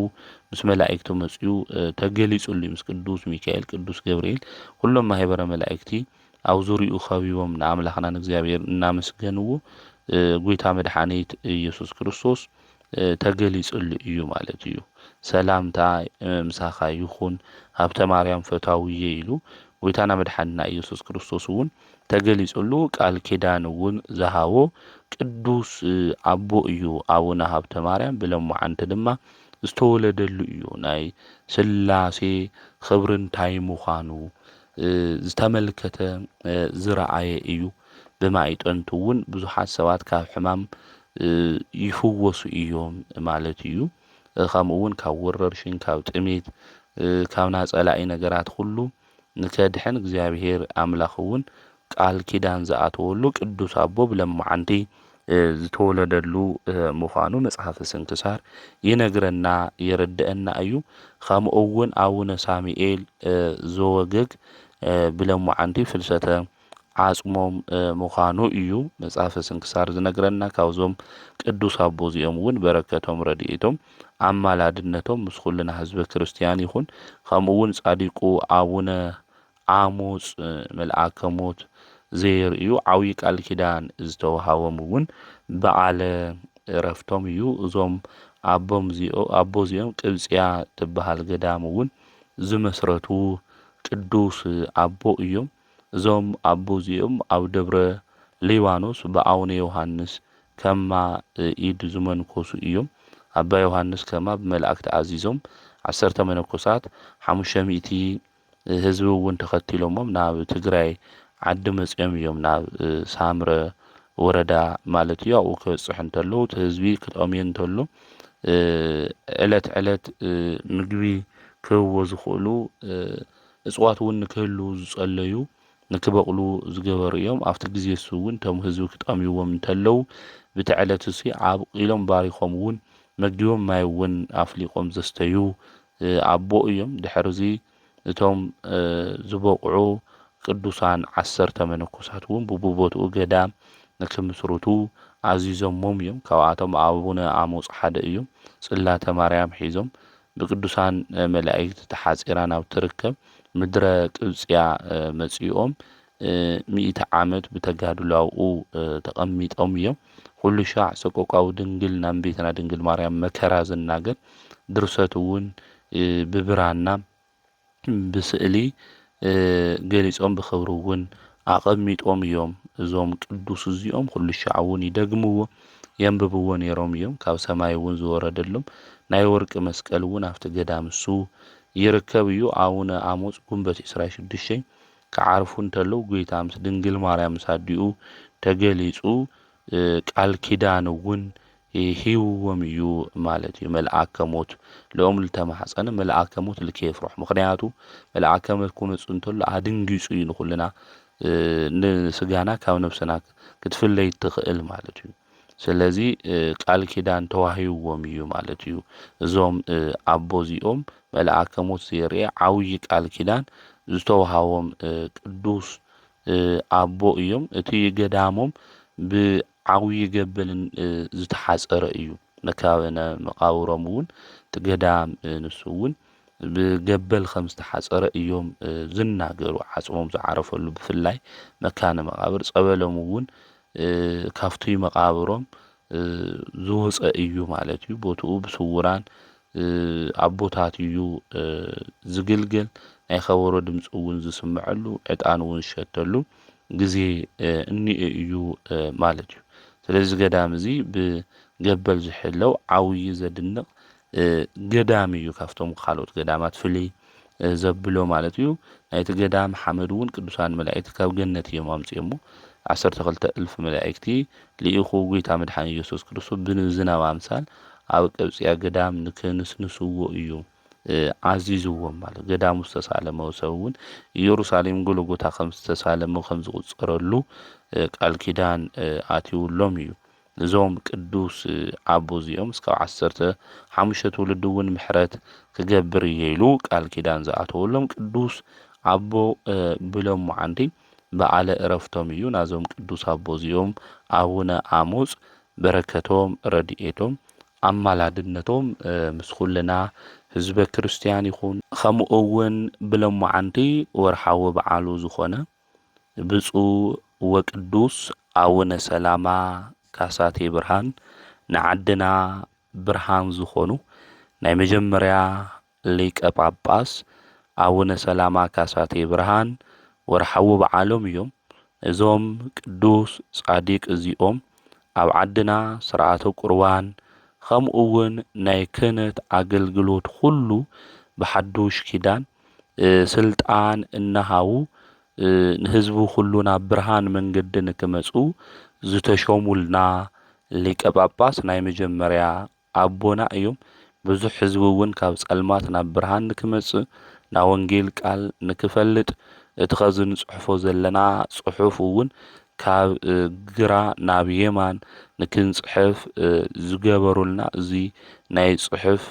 ምስ መላእክቱ መጺኡ ተገሊጹሉ እዩ። ምስ ቅዱስ ሚካኤል፣ ቅዱስ ገብርኤል፣ ኩሎም ማህበረ መላእክቲ ኣብ ዙሪኡ ከቢቦም ንኣምላኽና ንእግዚኣብሔር እናመስገንዎ ጐይታ መድሓኒት ኢየሱስ ክርስቶስ ተገሊጹሉ እዩ ማለት እዩ። ሰላምታ ምሳኻ ይኹን ሃብተ ማርያም ፈታውየ ኢሉ ጎይታና መድሓኒና ኢየሱስ ክርስቶስ እውን ተገሊጹሉ ቃል ኪዳን እውን ዝሃቦ ቅዱስ ኣቦ እዩ። ኣቡነ ሃብተ ማርያም ብለማዓንቲ ድማ ዝተወለደሉ እዩ። ናይ ስላሴ ክብሪ እንታይ ምዃኑ ዝተመልከተ ዝረኣየ እዩ። ብማይጠንቱ እውን ብዙሓት ሰባት ካብ ሕማም ይፍወሱ እዮም ማለት እዩ። ከምኡ እውን ካብ ወረርሽኝ፣ ካብ ጥሜት፣ ካብ ናይ ጸላኢ ነገራት ኩሉ ንከድሕን እግዚኣብሔር ኣምላኽ እውን ቃል ኪዳን ዝኣተወሉ ቅዱስ ኣቦ ብለማዓንቲ ዝተወለደሉ ምዃኑ መጽሓፈ ስንክሳር ይነግረና የረድአና እዩ። ከምኡ እውን ኣቡነ ሳሙኤል ዘወገግ ብለማዓንቲ ፍልሰተ ዓጽሞም ምዃኑ እዩ መጽሓፈ ስንክሳር ዝነግረና። ካብዞም ቅዱስ ኣቦ እዚኦም እውን በረከቶም ረድኤቶም ኣማላድነቶም ምስ ኩልና ህዝበ ክርስቲያን ይኹን። ከምኡ እውን ጻዲቁ ኣቡነ ኣሞጽ መልኣከ ሞት ዘየርእዩ ዓብዪ ቃል ኪዳን ዝተዋሃቦም እውን በዓለ ዕረፍቶም እዩ። እዞም ኣቦም እዚኦ- ኣቦ እዚኦም ቅብጽያ ትበሃል ገዳም እውን ዝመስረቱ ቅዱስ ኣቦ እዮም። እዞም ኣቦ እዚኦም ኣብ ደብረ ሊባኖስ ብኣቡነ ዮሃንስ ከማ ኢድ ዝመንኮሱ እዮም። ኣባ ዮሃንስ ከማ ብመላእክቲ ኣዚዞም ዓሰርተ መነኮሳት ሓሙሽተ ሚእቲ ህዝቢ እውን ተኸቲሎሞም ናብ ትግራይ ዓዲ መጺኦም እዮም ናብ ሳምረ ወረዳ ማለት እዩ። ኣብኡ ክበጽሑ እንተለዉ እቲ ህዝቢ ክጠምዮ እንተሎ ዕለት ዕለት ምግቢ ክህብዎ ዝኽእሉ እፅዋት እውን ንክህልዉ ዝፀለዩ ንክበቕሉ ዝገበሩ እዮም። ኣብቲ ግዜ እሱ እውን እቶም ህዝቢ ክጠምይዎም እንተለዉ ብቲ ዕለት እሱ ኣብቂሎም ባሪኾም እውን መጊቦም ማይ እውን ኣፍሊቖም ዘስተዩ ኣቦ እዮም። ድሕርዚ እቶም ዝበቕዑ ቅዱሳን ዓሰርተ መነኮሳት እውን ብብቦትኡ ገዳም ንክምስርቱ ኣዚዞሞም እዮም። ካብኣቶም ኣቡነ ኣሞፅ ሓደ እዮም። ጽላተ ማርያም ሒዞም ብቅዱሳን መላእክት ተሓጺራ ናብ ትርከብ ምድረ ቅብጽያ መጺኦም ሚእቲ ዓመት ብተጋድሎ ኣብኡ ተቐሚጦም እዮም። ኩሉ ሻዕ ሰቆቃዊ ድንግል ናብ ቤትና ድንግል ማርያም መከራ ዝናገር ድርሰት እውን ብብራና ብስእሊ ገሊጾም ብኽብሪ እውን ኣቐሚጦም እዮም። እዞም ቅዱስ እዚኦም ኩሉ ሻዕ እውን ይደግምዎ የንብብዎ ነይሮም እዮም። ካብ ሰማይ እውን ዝወረደሎም ናይ ወርቂ መስቀል እውን ኣብቲ ገዳም እሱ ይርከብ እዩ። ኣቡነ ኣሞጽ ጉንበት ዕስራ ሽዱሽተ ክዓርፉ እንተለዉ ጎይታ ምስ ድንግል ማርያም ምስ ኣዲኡ ተገሊጹ ቃል ኪዳን እውን ሂብዎም እዩ ማለት እዩ። መልኣከ ሞት ልኦም ልተማሕፀነ መልኣከ ሞት ልከ የፍርሖ። ምክንያቱ መልኣከ ሞት ክመፁ እንተሎ ኣድንጊፁ እዩ ንኩልና ንስጋና ካብ ነብስና ክትፍለይ ትኽእል ማለት እዩ። ስለዚ ቃል ኪዳን ተዋሂብዎም እዩ ማለት እዩ። እዞም ኣቦ እዚኦም መልኣከ ሞት ዘየርኤ ዓብዪ ቃል ኪዳን ዝተውሃቦም ቅዱስ ኣቦ እዮም። እቲ ገዳሞም ብዓብዪ ገበልን ዝተሓፀረ እዩ። መካበነ መቃብሮም እውን እቲ ገዳም ንሱ እውን ብገበል ከም ዝተሓፀረ እዮም ዝናገሩ። ዓፅሞም ዝዓረፈሉ ብፍላይ መካነ መቃብር ጸበሎም እውን ካብቲ መቃብሮም ዝወፀ እዩ ማለት እዩ። ቦትኡ ብስውራን ኣቦታት እዩ ዝግልገል። ናይ ከበሮ ድምፂ እውን ዝስምዐሉ ዕጣን እውን ዝሸተሉ ግዜ እኒኦ እዩ ማለት እዩ። ስለዚ ገዳም እዚ ብገበል ዝሕለው ዓብዪ ዘድንቕ ገዳም እዩ። ካብቶም ካልኦት ገዳማት ፍልይ ዘብሎ ማለት እዩ። ናይቲ ገዳም ሓመድ እውን ቅዱሳን መላእክቲ ካብ ገነት እዮም ኣምፅኦሞ። ዓሰርተ ክልተ እልፊ መላእክቲ ልኢኹ ጎይታ መድሓኒ ኢየሱስ ክርስቶስ ብዝናብ ኣምሳል ኣብ ቅብፅያ ገዳም ንክንስንስዎ እዩ ኣዚዝዎም ማለት። ገዳሙ ዝተሳለመ ሰብ እውን ኢየሩሳሌም ጎልጎታ ከም ዝተሳለመ ከም ዝቑፀረሉ ቃል ኪዳን ኣትዩሎም እዩ። እዞም ቅዱስ ኣቦ እዚኦም እስካብ ዓሰርተ ሓሙሽተ ትውልዲ እውን ምሕረት ክገብር እየ ኢሉ ቃል ኪዳን ዝኣተወሎም ቅዱስ ኣቦ ብሎም መዓንቲ በዓለ እረፍቶም እዩ። ናዞም ቅዱስ ኣቦ እዚኦም ኣቡነ ኣሞጽ በረከቶም ረድኤቶም ኣማላድነቶም ምስ ኩልና ህዝበ ክርስትያን ይኹን። ከምኡ እውን ብሎም መዓንቲ ወርሓዊ በዓሉ ዝኾነ ብፁዕ ወቅዱስ ኣቡነ ሰላማ ካሳቴ ብርሃን ንዓድና ብርሃን ዝኾኑ ናይ መጀመርያ ሊቀ ጳጳስ ኣቡነ ሰላማ ካሳቴ ብርሃን ወርሓዊ በዓሎም እዮም። እዞም ቅዱስ ጻዲቅ እዚኦም ኣብ ዓድና ስርዓተ ቁርባን ከምኡ እውን ናይ ክህነት ኣገልግሎት ኩሉ ብሓዱሽ ኪዳን ስልጣን እናሃቡ ንህዝቡ ኩሉ ናብ ብርሃን መንገዲ ንክመፁ ዝተሾሙልና ሊቀ ጳጳስ ናይ መጀመርያ ኣቦና እዮም። ብዙሕ ህዝቢ እውን ካብ ጸልማት ናብ ብርሃን ንክመጽእ ናብ ወንጌል ቃል ንክፈልጥ እቲ ኸዚ ንጽሕፎ ዘለና ጽሑፍ እውን ካብ ግራ ናብ የማን ንክንጽሕፍ ዝገበሩልና እዚ ናይ ጽሑፍ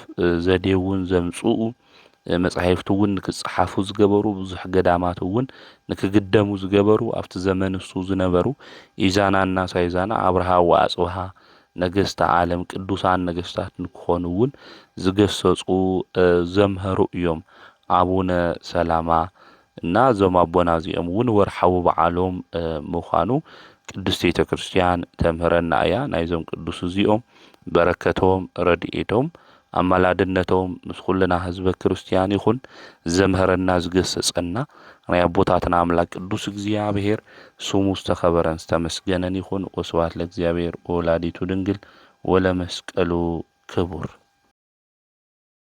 ዘዴ እውን ዘምጽኡ መጻሕፍቲ እውን ንክጸሓፉ ዝገበሩ ብዙሕ ገዳማት እውን ንክግደሙ ዝገበሩ ኣብቲ ዘመን እሱ ዝነበሩ ኢዛናና ሳይዛና ኣብርሃ ወኣጽብሃ ነገስተ ዓለም ቅዱሳን ነገስታት ንክኾኑ እውን ዝገሰጹ ዘምሀሩ እዮም ኣቡነ ሰላማ። እና እዞም ኣቦና እዚኦም እውን ወርሓዊ በዓሎም ምዃኑ ቅድስት ቤተ ክርስቲያን ተምህረና እያ። ናይዞም ቅዱስ እዚኦም በረከቶም ረድኤቶም ኣማላድነቶም ምስ ኩልና ህዝበ ክርስቲያን ይኹን። ዘምህረና ዝገሰጸና ናይ ኣቦታትና ኣምላክ ቅዱስ እግዚኣብሔር ስሙ ዝተኸበረን ዝተመስገነን ይኹን። ወስብሐት ለእግዚኣብሔር ወወላዲቱ ድንግል ወለመስቀሉ ክቡር።